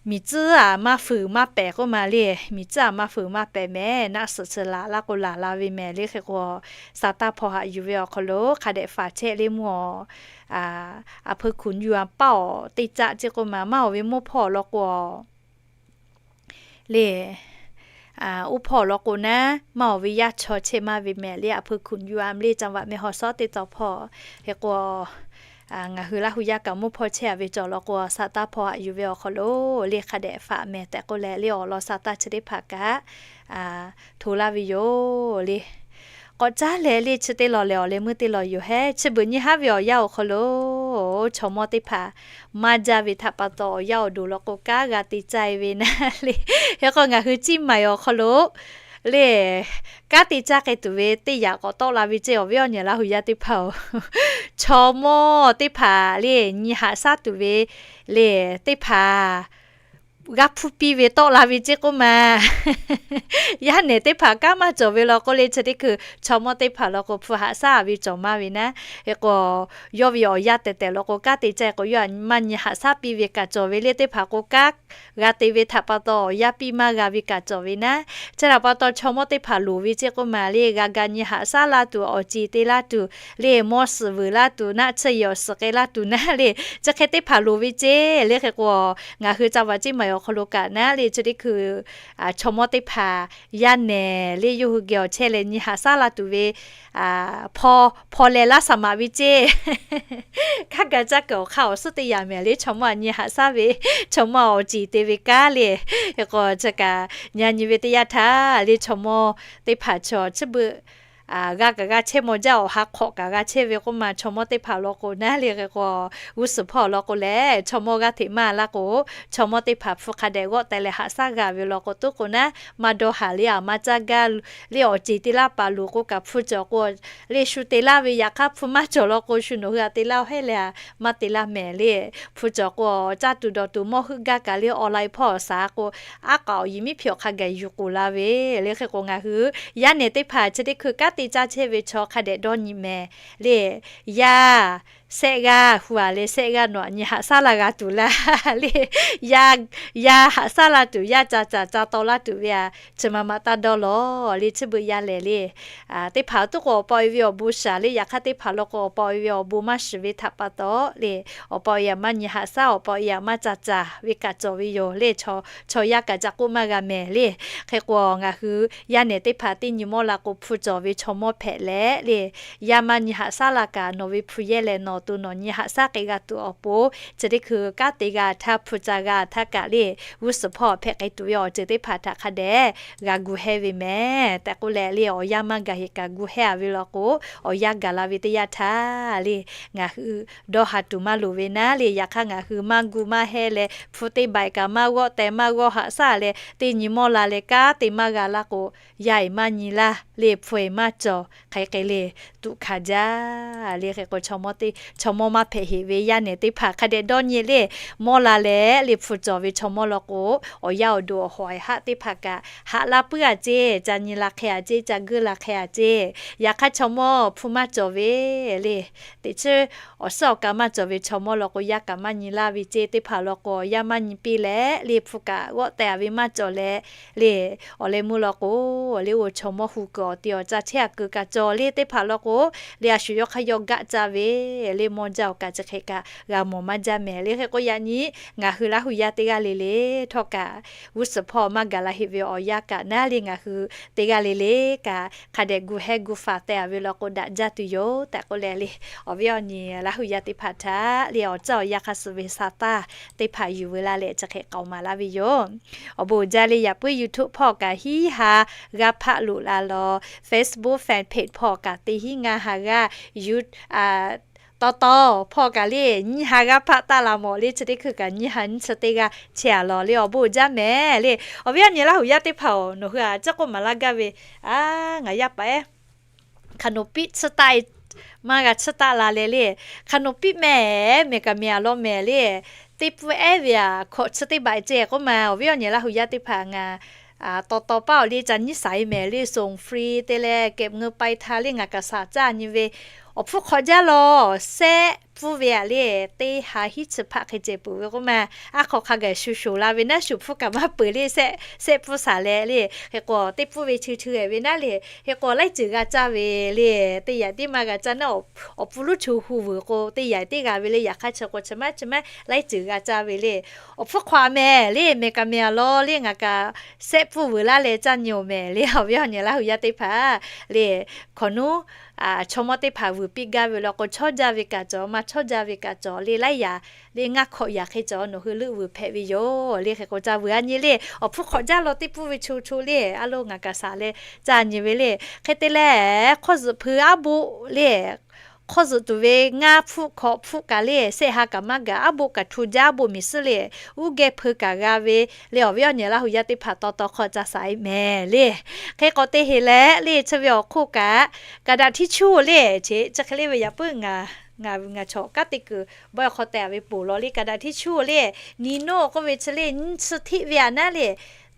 miˬ tcuhˉ aꞈ maˇ fuiˍ maˇ pehˍ k'oˆ ma le. Miˬ tcuhˉ aꞈ maˇ fuiˍ maˇ pehˍ mehˍ, naˆ suhˍ chi laˬ laˇ k'o laˬ la ve mehˍ le. Hk'e k'o, sa taˇ hpawˇ haꞈ yuˬ ve awˬ hk'aw lo hk'a dehꞈ faˍ chehˇ le mvuhˇ awˬ, a hpeu hkunˍ yuˬ a paˇ awˬ teˇ caˆ ceˇ k'oˆ ma, maˇ awˬ ve mawˇ hpawˇ awˬ lawn k'o le, oˇ hpawˇ awˬ lawn k'o naˉ, maˇ awˬ ve yaˇ chaw chehˇ maˇ ve mehˍ le. A hpeu hkunˍ yuˬ a le, caˇ vaꞈ mehˇ haw shawˉ teˇ tawˍ hpawˇ. Hk'e k'o, ngaˬ hui Laˇ hu yaˇ kaꞈ mawˇ hpawˇ chehˇ a ve cawˬ law k'o, sa taˇ hpawˇ haꞈ yuˬ ve awˬ hk'aw lo le, hk'a dehꞈ faˍ mehˍ tehꞈ k'oˆ leh le, awˬ lawn sa taˇ chi teˇ hpaˍ kaꞈ hto laˇ ve yoˬ le. K'awꞈ caˉ leh le, chi teˇ lawˬ lehˬ awˬ leh meuˇ teˇ lawˬ yoˬ hehˉ. Chi beuꞈ nyi haˉ ve awˬ yanˇ awˬ hk'aw lo, chaw mawˇ teˇ hpaˍ maˇ jaˇ ve htaꞈ pa taw, awˬ yaˇ awˬ duˬ law k'o kanˉ g'a te caˇ e ve naˉ le. Hk'e k'o, ngaˬ hui Ciˇ maiˍ awˬ hk'aw lo le, kanˉ te caˇ k'ai tuˬ ve teˇ yaꞈ k'awꞈ tawˆ la ve ceˇ. Awˬ viˉ awˬ nyi Laˇ hu yaˇ teˇ hpaˍ-oˬ, chaw mawˇ teˇ hpaˍ le, nyi haꞈ shaˉ tuˬ ve le, teˇ hpaˍ g'a hpuˇ piˇ ve tawˆ la ve ceˇ k'oˆ ma. Yaˇ nehˬ teˇ hpaˍ kanˉ maˇ cawˬ ve law k'o le, chi teˇ hkui chaw mawˇ teˇ hpaˍ law k'o hpu haꞈ shaˉ a ve cawˬ maˇ ve naˉ. Hk'e k'o, yawˇ ve awˬ yaˇ tehˬ tehˬ law k'o, kanˉ te caˇ k'o, yawˇ maˇ nyi haꞈ shaˉ piˇ ve kaꞈ cawˬ ve le. Teˇ hpaˍ k'o kanˉ g'a te ve htaꞈ pa taw, awˬ yaˇ piˇ maˇ g'a ve kaꞈ cawˬ ve naˉ. Chi htaꞈ pa taw, chaw mawˇ teˇ hpaˍ loˍ ve ceˇ k'oˆ ma le, g'a ga nyi haꞈ shaˉ laˇ tuˬ, awˬ ceˬ te laˇ tuˬ le, mawˇ suhˍ vuiˬ laˇ tuˬ, naˆ tsuhˇ yehˬ awˬ suhˍ k'ai laˇ tuˬ naˉ le. Chi hk'e teˇ hpaˍ loˍ ve ceˇ le. Hk'e k'o, ngaˬ hui caˇ vaꞈ Ciˇ maiˍ awˬ hk'aw lo kaꞈ naˉ le, chi teˇ hkui chaw mawˇ teˇ hpaˍ yaˇ nehˬ le, yawˇ hui geh awˬ chehˇ leh nyi haꞈ shaˉ laˇ tuˬ ve hpaw, hpaw leh laˇ shaˍ maˍ ve ceˇ. Kanˉ ga caˇ kuiˬ awˬ hk'aˇ awˬ suhˉ teˇ yaꞈ mehˍ le, chaw mawˇ a nyi haꞈ shaˉ ve, chaw mawˇ awˬ ceˬ te ve kanˉ le. Hk'e k'o, chi kaꞈ nyi nyi ve teˇ yanˇ htaˇ le, chaw mawˇ teˇ hpaˍ chaw chi beuꞈ g'a kaꞈ g'a chehˇ maw jaˇ, awˬ ha hk'awꞈ kaꞈ g'a chehˇ ve k'oˆ ma, chaw mawˇ teˇ hpaˍ law k'o naˉ le. Hk'e k'o, g'uˇ suhˍ hpawˇ law k'o lehˬ, chaw mawˇ g'aˇ hteꞈ maˇ laˇ k'o, chaw mawˇ teˇ hpaˍ hpu hk'a dehꞈ g'awˆ teh leh haꞈ shaˉ g'a ve law k'o, tuˉ k'o naˉ, maˇ dawˇ haˍ le, a maˇ caˇ gaˇ le, awˬ ceˬ te laˇ paˍ loˍ k'o kaꞈ hpu cawˬ k'o le, shu te laˇ ve. Yaꞈ hk'aˇ hpu maˇ cawˬ law k'o, shu nawˬ hui a te laˇ hehˉ leh a maˇ te laˇ mehˍ le. Hpu cawˬ k'o, caˇ tuˬ dawˬ tuˬ mawˇ heuˆ gaˇ kaꞈ le, online hpawˇ awˬ shaˍ k'o, aˉ k'aꞈ awˬ yiˍ miˉ hpiꞈ awˬ hk'a gaˬ yuˬ k'oˍ la ve le. Hk'e k'o, ngaˬ hui yaˇ nehˬ teˇ hpaˍ chi teˇ hkui kanˉ te caˇ chehˇ ve chaw hk'a dehꞈ dawˇ nyi mehˍ le. Yaˇ shehˆ g'aˇ hu a leh shehˆ g'aˇ nawˬ aꞈ nyi haꞈ shaˉ laˇ g'a tuˬ laˇ le. Yaˇ, yaˇ haꞈ shaˉ laˇ tuˬ, yaˇ ca caˍ ca taw laˇ tuˬ ve a, chi ma ma taˇ dawˇ lawˬ le. Chi beuꞈ yaˇ lehˬ le, teˇ hpaˍ tuˉ k'o awˬ pa awˬ e ve awˬ bon shaˍ le. Yaꞈ hk'aˇ teˇ hpaˍ law k'o awˬ pa awˬ e ve awˬ bon maˇ shiˍ ve htaꞈ pa taw le, awˬ pa awˬ e aꞈ maˇ nyi haꞈ shaˉ, awˬ pa awˬ e aꞈ maˇ ca caˍ ve kaꞈ cawˬ ve yoˬ le. Chaw yaˇ kaꞈ ca k'oˆ maˇ g'a mehˍ le. Hk'e k'o, ngaˬ hui yaˇ nehˬ teˇ hpaˍ teˇ nyi mawˇ la k'o, hpu cawˬ ve chaw mawˇ hpehꞈ leh le, yaˇ maˇ nyi haꞈ shaˉ laˇ kaꞈ nawˬ ve hpu yehˇ lehˬ nawˬ to nawˬ nyi haꞈ shaˉ k'ai g'a tuˬ awˬ pon, chi teˇ hkui kanˉ te g'a htaˇ, hpu ca g'a htaˇ kaꞈ le, g'uˇ suhˍ hpawˇ hpehꞈ k'ai tuˬ ve awˬ ceuˬ teˇ hpaˍ htaꞈ hk'a dehꞈ g'a gu hehˇ ve mehˍ tehꞈ k'oˆ leh le, awˬ yanˇ maˇ gaˬ heꞈ kaꞈ gu hehˇ a ve law k'o, awˬ yanˇ gaˬ la ve teˇ yanˇ htaˇ le, ngaˬ hui dawˇ ha tuˬ maˇ loˍ ve naˉ le. Yaꞈ hk'aˇ ngaˬ hui maˇ gu maˇ hehˇ leh, hpu teˇ baiꞈ kaꞈ maˇ g'awˆ teh maˇ g'awˇ haꞈ shaˉ leh, teˇ nyi mawˇ la leh kanˉ te maˇ g'a laˇ k'o, yaˇ eˬ maˇ nyi laˇ le, hpu eˬ maˇ cawˬ hk'e hk'e le, tuꞈ hkanˍ jaˇ le. Hk'e k'o, chaw mawˇ maˇ hpehꞈ heꞈ ve yaˇ nehˬ teˇ hpaˍ hk'a dehꞈ dawˇ nyi le, mawˇ la leh le, hpu cawˬ ve chaw mawˇ law k'o, awˬ yaˇ awˬ duˬ awˬ hawˍ awˬ haˆ teˇ hpaˍ kaꞈ haꞈ la puiˉ a ceˇ, ca nyi la hk'e a ceˇ, ca guˇ la hk'e a ceˇ. Yaꞈ hk'aˇ chaw mawˇ hpu maˇ cawˬ ve le, teꞈ chiˉ awˬ suhˉ awˬ ka maˇ cawˬ ve chaw mawˇ law k'o, yaˇ kaꞈ maˇ nyi laˇ ve ceˇ. Teˇ hpaˍ law k'o, yaˇ maˇ nyi piˇ leh le, hpu kaꞈ g'awˆ teh a ve maˇ cawˬ leh le, awˬ leh meuˇ law k'o, le o chaw mawˇ hu kuiˬ awˬ ti awˬ ca chehˇ a kuiˬ kaꞈ cawˬ le. Teˇ hpaˍ law k'o, le a shu yawˇ hk'aˇ yawˇ gaˆ caˇ ve le. le mawˇ jaˇ-oˬ kaꞈ chi hk'e kaꞈ g'a mawˬ maˇ jaˇ mehˍ le. Hk'e k'o yaꞈ nyi ngaˬ hui Laˇ huˍ yaˇ teˇ g'aˇ le le htawˇ kaꞈ g'uˇ suhˍ hpawˇ maˇ gaˬ la heˆ ve awˬ yanˇ kaꞈ naˉ le ngaˬ hui teˇ g'aˇ le le kaꞈ hk'a dehꞈ gu hehˉ gu faˍ teh-a ve law k'o daꞈ jaˇ tuˬ yoˬ tehꞈ k'oˆ leh le, awˬ viˉ awˬ nyi Laˇ huˍ yaˇ teˇ hpaˍ htaꞈ le awˬ caˇ awˬ yanˇ hk'a suh ve sa taˇ teˇ hpaˍ yuˬ veu laˇ leh chi hk'e k'aoˍ maˍ laˇ ve yoˬ. Awˬ bon uiˍ jaˇ le, yaꞈ puiˉ YouTube hpawˇ kaꞈ hiˉ ha g'aˇ hpaˆ loꞈ la law, Facebook fan page hpawˇ kaꞈ teˇ hinˉ ngaˇ ha g'aˇ, taw taw hpawˇ kaꞈ le nyiˇ ha g'aˇ hpaˆ taˆ la mawˬ le, chi teˇ hkui kaꞈ nyiˇ ha nyiˇ chi teˇ g'aˇ chehˇ-a law le. Awˬ bon uiˍ jaˇ mehˍ le, awˬ viˉ awˬ nyi Laˇ huˍ yaˇ teˇ hpaˍ-oˬ, nawˬ hui-a caˉ k'oˆ maˍ laˇ gaˇ ve, a, ngaˬ yaˇ paˍ ehˉ hk'aˬ nawˬ piˆ tsuhˇ taˆ, maˇ g'a tsuhˇ taˆ la leh le, hk'aˬ nawˬ piˆ mehˍ, mehˍ kaꞈ mehˍ-a law mehˍ le, teˇ pfuhˇ ehˉ ve-a hkawꞈ chi teˇ baꞈ ceh k'oˆ ma, awˬ viˉ awˬ nyi Laˇ huˍ yaˇ teˇ hpaˍ ngaˬ taw taw paˇ-oˬ le, ca nyiˇ saiˍ mehˍ le, ส่งฟรี te leh เก็บเงินปลายทาง le ngaˬ kaꞈ shaˍ caˇ nyi ve, awˬ hpfuhˇ hk'awꞈ jaˇ law, sehˆ pfuhˇ ve-a le, teˇ ha hiˉ chi hpaˆ hk'e ceh peuˬ ve k'oˆ ma, aˉ hk'aw hk'a gaˬ shuˍ shuˍ la ve naˉ shuˍ hpfuhˇ kaꞈ maˇ peuˬ le, sehˆ pfuhˇ shaˍ leh le, hk'e k'o teˇ pfuhˇ ve cheu cheu-eh ve naˉ le, hk'e k'o laiˉ ceuˬ g'a caˇ ve le, teˇ yaiˬ tiˉ maˇ g'a caˇ naˉ, awˬ pfuhˇ lonˉ chu hu vuiˬ k'o teˇ yaiˬ tiˉ g'a ve le, yaꞈ hk'aˇ chi k'o chi maˇ chi maˇ laiˉ ceuˬ g'a caˇ ve le, awˬ hpfuhˇ hk'awꞈ-a mehˍ le, mehˍ kaꞈ mehˍ-a law le, ngaˬ kaꞈ sehˆ pfuhˇ vuiˬ laˇ leh caˇ nyi-oˬ mehˍ le, awˬ viˉ awˬ nyi Laˇ huˍ yaˇ teˇ hpaˍ le, hkawꞈ nuˉ chaw mawˇ teˇ hpaˍ vuiˬ piˇ gaˇ ve law k'o, chawˇ jaˇ ve kaꞈ cawˬ, maˇ chawˇ jaˇ ve kaꞈ cawˬ le, laiˉ yaꞈ le ngaˇ hkawꞈ yaꞈ hk'e cawˬ, nawˬ hui leuˆ vuiˬ hpehꞈ ve yoˬ le. Hk'e k'o ca vuiˬ-a nyi le, awˬ hpfuhˇ hk'awꞈ jaˇ law teˇ pfuhˇ ve chu chu le, a lo ngaˬ kaꞈ shaˍ leh caˇ nyi ve le. Hk'e te leh, hk'awˇ zuhꞈ hpui aˉ boˆ le, hk'awˇ zuhꞈ tuˬ ve ngaˇ hpfuhˇ hkawꞈ hpfuhˇ kaꞈ le, sehˆ ha kaꞈ maˇ gaˬ, aˉ boˆ kaꞈ htu jaˇ, aˉ boˆ miˬ suhˉ le, uˉ geh hpeu kaꞈ g'a ve le, awˬ viˉ awˬ nyi Laˇ huˍ yaˇ teˇ hpaˍ taw taw hk'aw ca shaˍ-e mehˍ le. Hk'e k'o teˇ heˍ leh le, chi ve awˬ hk'oˆ kaꞈ, kaˍ daꞈ htiˇ chuˇ le, chi hk'e le ve yaꞈ puiˉ ngaˬ, ngaˬ, ngaˬ chaw kanˉ te kuiˬ bawehˇ hk'aw teh-a ve ponˬ law le, kaˍ daꞈ htiˇ chuˇ le, ni noˆ k'oˆ ve chi le nyiˇ chi hteˆ ve-a naˉ le,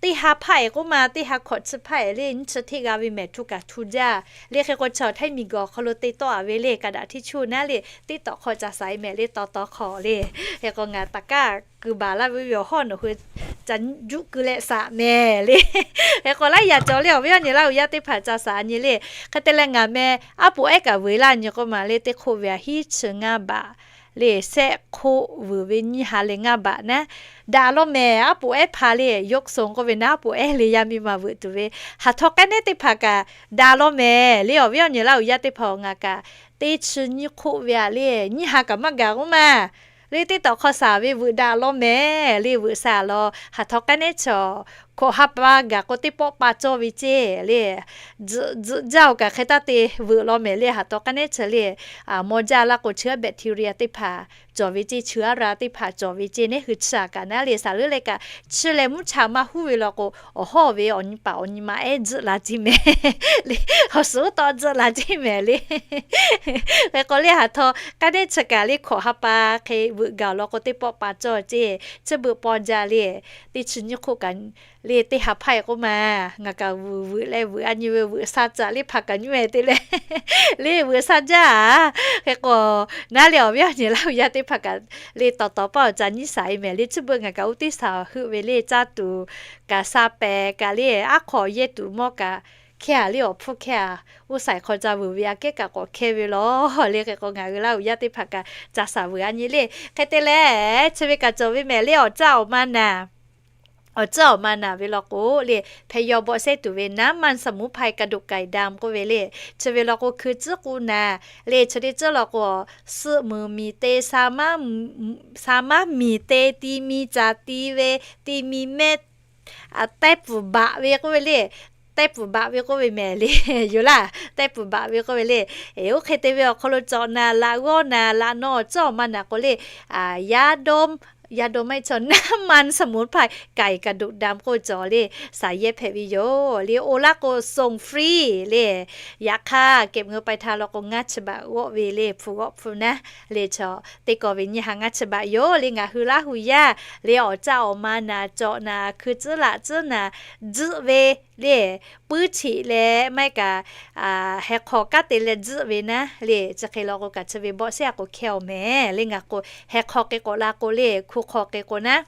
teˇ ha hpaˆ-eh k'oˆ ma, teˇ ha hkawꞈ chi hpaˆ-eh le, nyiˇ chi hteˆ g'a ve mehˍ, htu kaꞈ htu jaˇ le. Hk'e k'o chi awˬ htaiˇ miˬ guiˬ awˬ hk'aw lo te tawˆ-a ve le, kaˍ daꞈ htiˇ chuˇ naˉ le, teˇ tawꞈ hk'aw ca shaˍ-e mehˍ le, taw taw hk'aw le. Hk'e k'o ngaˬ taˍ kaˇ kuiˬ baˬ laˇ ve ve awˬ hawˉ nawˬ hui ca juˆ keu leh shaˍ mehˍ le. Hk'e k'o laiˉ yaꞈ cawˬ le, awˬ viˉ awˬ nyi Laˇ huˍ yaˇ teˇ hpaˍ ca shaˍ nyi le. Hk'e te leh ngaˬ meh aˉ poꞈ ehˉ kaꞈ vuiˬ laˇ nyi k'oˆ ma le, teˇ hk'oˆ ve-a hiˉ chi ngaˇ baꞈ le, sehˆ hk'oˆ vuiˬ ve nyiˇ ha leh ngaˇ baꞈ naˉ, daꞈ law mehˍ. Aˉ poꞈ ehˉ hpa le, ยกทรง k'oˆ ve naˉ, aˉ poꞈ ehˉ le yaˇ miˇ ma vuiˬ tuˬ ve, haˍ htaw k'aˉ nehˉ teˇ hpaˍ kaꞈ daꞈ law mehˍ le, awˬ viˉ awˬ nyi Laˇ huˍ yaˇ teˇ hpaˍ-oˬ, ngaˬ kaꞈ teˇ chi nyiˇ hk'oˆ ve-a le, nyiˇ ha kaꞈ maˇ gaˬ k'oˆ ma le, teˇ tawꞈ hk'aw shaˍ ve vuiˬ daꞈ law mehˍ le, vuiˬ shaˍ law, haˍ htaw k'aˉ nehˉ chi hkawꞈ ha pa gaˬ k'o teˇ pawˆ pa cawˇ ve ceˇ le, tzuhꞈ jaˇ-oˬ kaꞈ hk'e taˇ te vuiˬ law mehˍ le, haˍ htaw k'aˉ nehˉ chi le, maw jaˇ laˇ k'o chi bacteria teˇ hpaˍ cawˬ ve ceˇ, chi aˉ ra teˇ hpaˍ cawˬ ve ceˇ, nehˉ hui chi-a kaꞈ naˉ le, shaˍ leuˉ leh kaꞈ chi leh mvuhˇ cha maˇ huˉ ve law k'o, awˬ hawˉ ve awˬ nyi paˍ awˬ nyi ma ehˉ tzuhˆ la ceˇ mehˍ le, awˬ suhˍ uˉ tawˆ tzuhˆ la ceˇ mehˍ le. Hk'e k'o le haˍ htaw k'aˉ nehˉ chi kaꞈ le hkawꞈ ha pa hk'e vuiˬ gaˬ law k'o teˇ pawˆ pa cawˇ ceˇ, chi beuꞈ paw jaˇ le, teˇ chi nyiˇ hk'oˆ kaꞈ le teˇ ha hpaˇ-eh k'oˆ ma, ngaˬ kaꞈ vuiˬ vuiˬ leh vuiˬ-a nyi ve vuiˬ sha caꞈ le hpaˍ kaꞈ nyi mehˍ te leh le vuiˬ sha jaˇ-a. Hk'e k'o naˉ le awˬ viˉ awˬ nyi Laˇ huˍ yaˇ teˇ hpaˍ kaꞈ le tawˍ tawˍ paˇ awˬ ca nyiˇ shaˍ-e mehˍ le, chi beuꞈ ngaˬ kaꞈ oˇ teˇ shaˍ heuˆ ve le, caˇ tuˬ kaꞈ sha pehˍ kaꞈ le, aˉ hk'aw yehˇ tuˬ mawˇ kaꞈ hkehˇ-a le, awˬ hpfuhˇ hkehˇ-a, oˇ shaiˍ hk'aw ca vuiˬ ve aꞈ kehˉ kaꞈ k'awꞈ hkehˇ ve law le. Hk'e k'o ngaˬ hui Laˇ huˍ yaˇ teˇ hpaˍ kaꞈ ca shaˍ vuiˬ-a nyi le. Hk'e te leh chi ve kaꞈ cawˬ ve mehˍ le, awˬ caˇ awˬ ma naˬ, awˬ caˇ awˬ ma naˬ ve law k'o le, hpehꞈ yaw bawˆ sehˉ tuˬ ve น้ำมันสมุนไพรกระดูกไก่ดำ k'oˆ ve le, chi ve law k'o hkui tcuhˉ k'o naˬ le, chi teˇ tcuhˉ law k'o suhˆ muiˬ miˬ te, sha maˉ miˬ te, ti mi caˬ ti ve, ti mi mehˆ, teh pfuhˍ baꞈ ve k'oˆ ve le, teh pfuhˍ baꞈ ve k'oˆ ve mehˍ le, yoˬ laˇ, teh pfuhˍ baꞈ ve k'oˆ ve le. Oˇ hk'e te ve awˬ hk'aw lo cawꞈ naˬ, laꞈ g'awˇ naˬ, laꞈ naw awˬ caˇ awˬ ma naˬ k'o le, yaˇ dawˇ, yaˇ dawˇ maˇ heˆ, chaw น้ำมันสมุนไพรไก่กระดูกดำ k'oˆ cawˬ le, shaˍ yehˇ hpehꞈ ve yoˬ le. Oˇ laˇ k'o ส่งฟรี le, yaꞈ hk'aˇ เก็บเงินปลายทาง law k'o ngaˇ chi baꞈ g'awˆ ve le, hpu g'awˆ hpu naˉ le, chaw teˇ kaw ve nyiˇ ha ngaˇ chi baꞈ yoˬ le. Ngaˬ hui Laˇ huˍ yaˇ le awˬ caˇ awˬ ma naˬ, cawꞈ naˬ, hkui tcuhˉ laꞈ tcuhˉ naˬ, tzuhˆ ve le, puiˉ cheꞈ leh maˇ heˆ kaꞈ heh hk'aw kanˉ te leh tzuhˆ ve naˉ le, chi hk'e law k'o kaꞈ chi ve bawˆ sehˉ-a k'o hkehˇ-oˬ mehˍ le. Ngaˬ k'o heh hk'aw k'e k'awꞈ la k'o le, hku hk'aw k'e k'o naˉ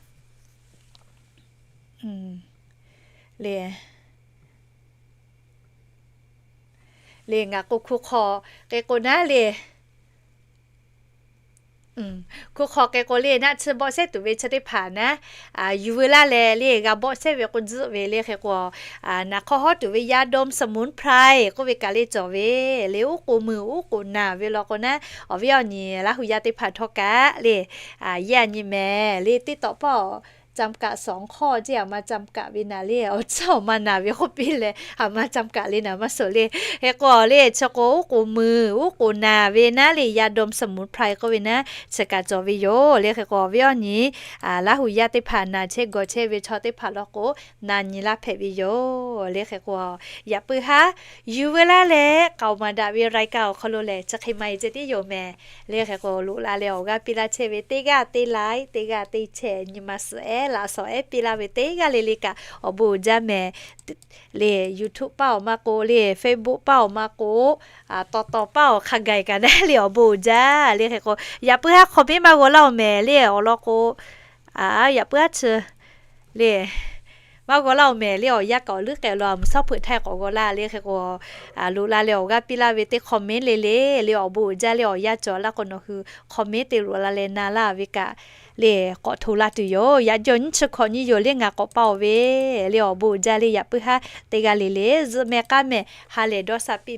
le, le ngaˬ k'o hku hk'aw k'e k'o naˉ le, Hk'oˆ hk'aw hk'e k'o le, naˆ tsuhˇ bawˆ shehˉ tuˬ ve chi teˇ hpaˍ naˉ, yuˬ veu laˇ leh le g'a bawˆ shehˉ ve k'o tzuhˆ ve le hk'e k'o, naˬ hk'aw hawˉ tuˬ ve ยาดมสมุนไพร k'oˆ ve kaꞈ le cawˬ ve le. Uˉ k'oˍ muiˬ uˉ k'oˍ naˬ ve law k'o naˉ, awˬ viˉ awˬ nyi Laˇ hu yaˇ teˇ hpaˍ htawˇ kaꞈ le, yaˇ nyi mehˍ le, teˇ tawꞈ pawˆ จำกัดสองข้อ ceˇ, aˬ ma จำกัด ve naˬ le, awˬ tcuhˉ awˬ ma naˬ ve k'oˆ piˇ leh aˬ ma จำกัด le naˬ maˇ suhˍ le. Hk'e k'o le chi k'o uˉ k'oˍ muiˬ uˉ k'oˍ naˬ ve naˉ le ยาดมสมุนไพร k'oˆ ve naˉ chi kaꞈ cawˬ ve yoˬ le. Hk'e k'o awˬ viˉ awˬ nyi Laˇ hu yaˇ teˇ hpaˍ naˬ chehˇ gawˬ chehˇ ve chaw teˇ hpaˍ law k'o, na nyi laˇ hpehꞈ ve yoˬ le. Hk'e k'o yaꞈ puiˉ haˉ yuˬ veu laˇ leh k'aoˍ maˍ daꞈ ve รายการ awˬ hk'aw lo lehˬ chi hk'e maˇ heˆ ceh tiˉ yoˬ mehˍ le. Hk'e k'o loꞈ la leh awˬ g'aˇ piˇ laˇ chehˇ ve teˇ g'aˇ teˇ ไลค์ teˇ g'aˇ teˇ แชร์ nyi ma suhˍ ehˉ laꞈ shawˍ ehˉ piˇ laˇ ve teˇ g'aˇ le le kaꞈ awˬ bon uiˍ jaˇ mehˍ le. YouTube paˇ awˬ ma k'o le, Facebook paˇ awˬ ma k'o, taw taw paˇ awˬ hk'a gaˬ kaꞈ naˉ le awˬ bon uiˍ jaˇ le. Hk'e k'o yaꞈ puiˉ haˉ comment maˇ g'aw laˇ-oˬ mehˍ le. Awˬ lawn k'o, yaꞈ puiˉ haˉ chi le maˇ g'aw laˇ-oˬ mehˍ le. Awˬ yanˇ kaꞈ awˬ leuˉ k'ai law, mvuhˬ shawˉ hpeuꞈ htaˇ k'awꞈ g'aw laˇ le. Hk'e k'o loꞈ la leh awˬ g'aˇ piˇ laˇ ve teˇ comment le le le awˬ bon uiˍ jaˇ le. Awˬ yanˇ cawˬ laˇ k'o nawˬ hui comment te loꞈ la leh na laˇ ve kaꞈ le k'awꞈ hto la tuˬ yoˬ. Yaꞈ jawˇ nyiˇ chi hkawꞈ nyi yoˬ le ngaˬ k'awꞈ paˇ-oˬ ve le. Awˬ bon uiˍ jaˇ le. Yaꞈ puiˉ haˉ teˇ g'aˇ le le zuhˆ meh k'aˉ meh ha lehˬ dawˇ sha piˇ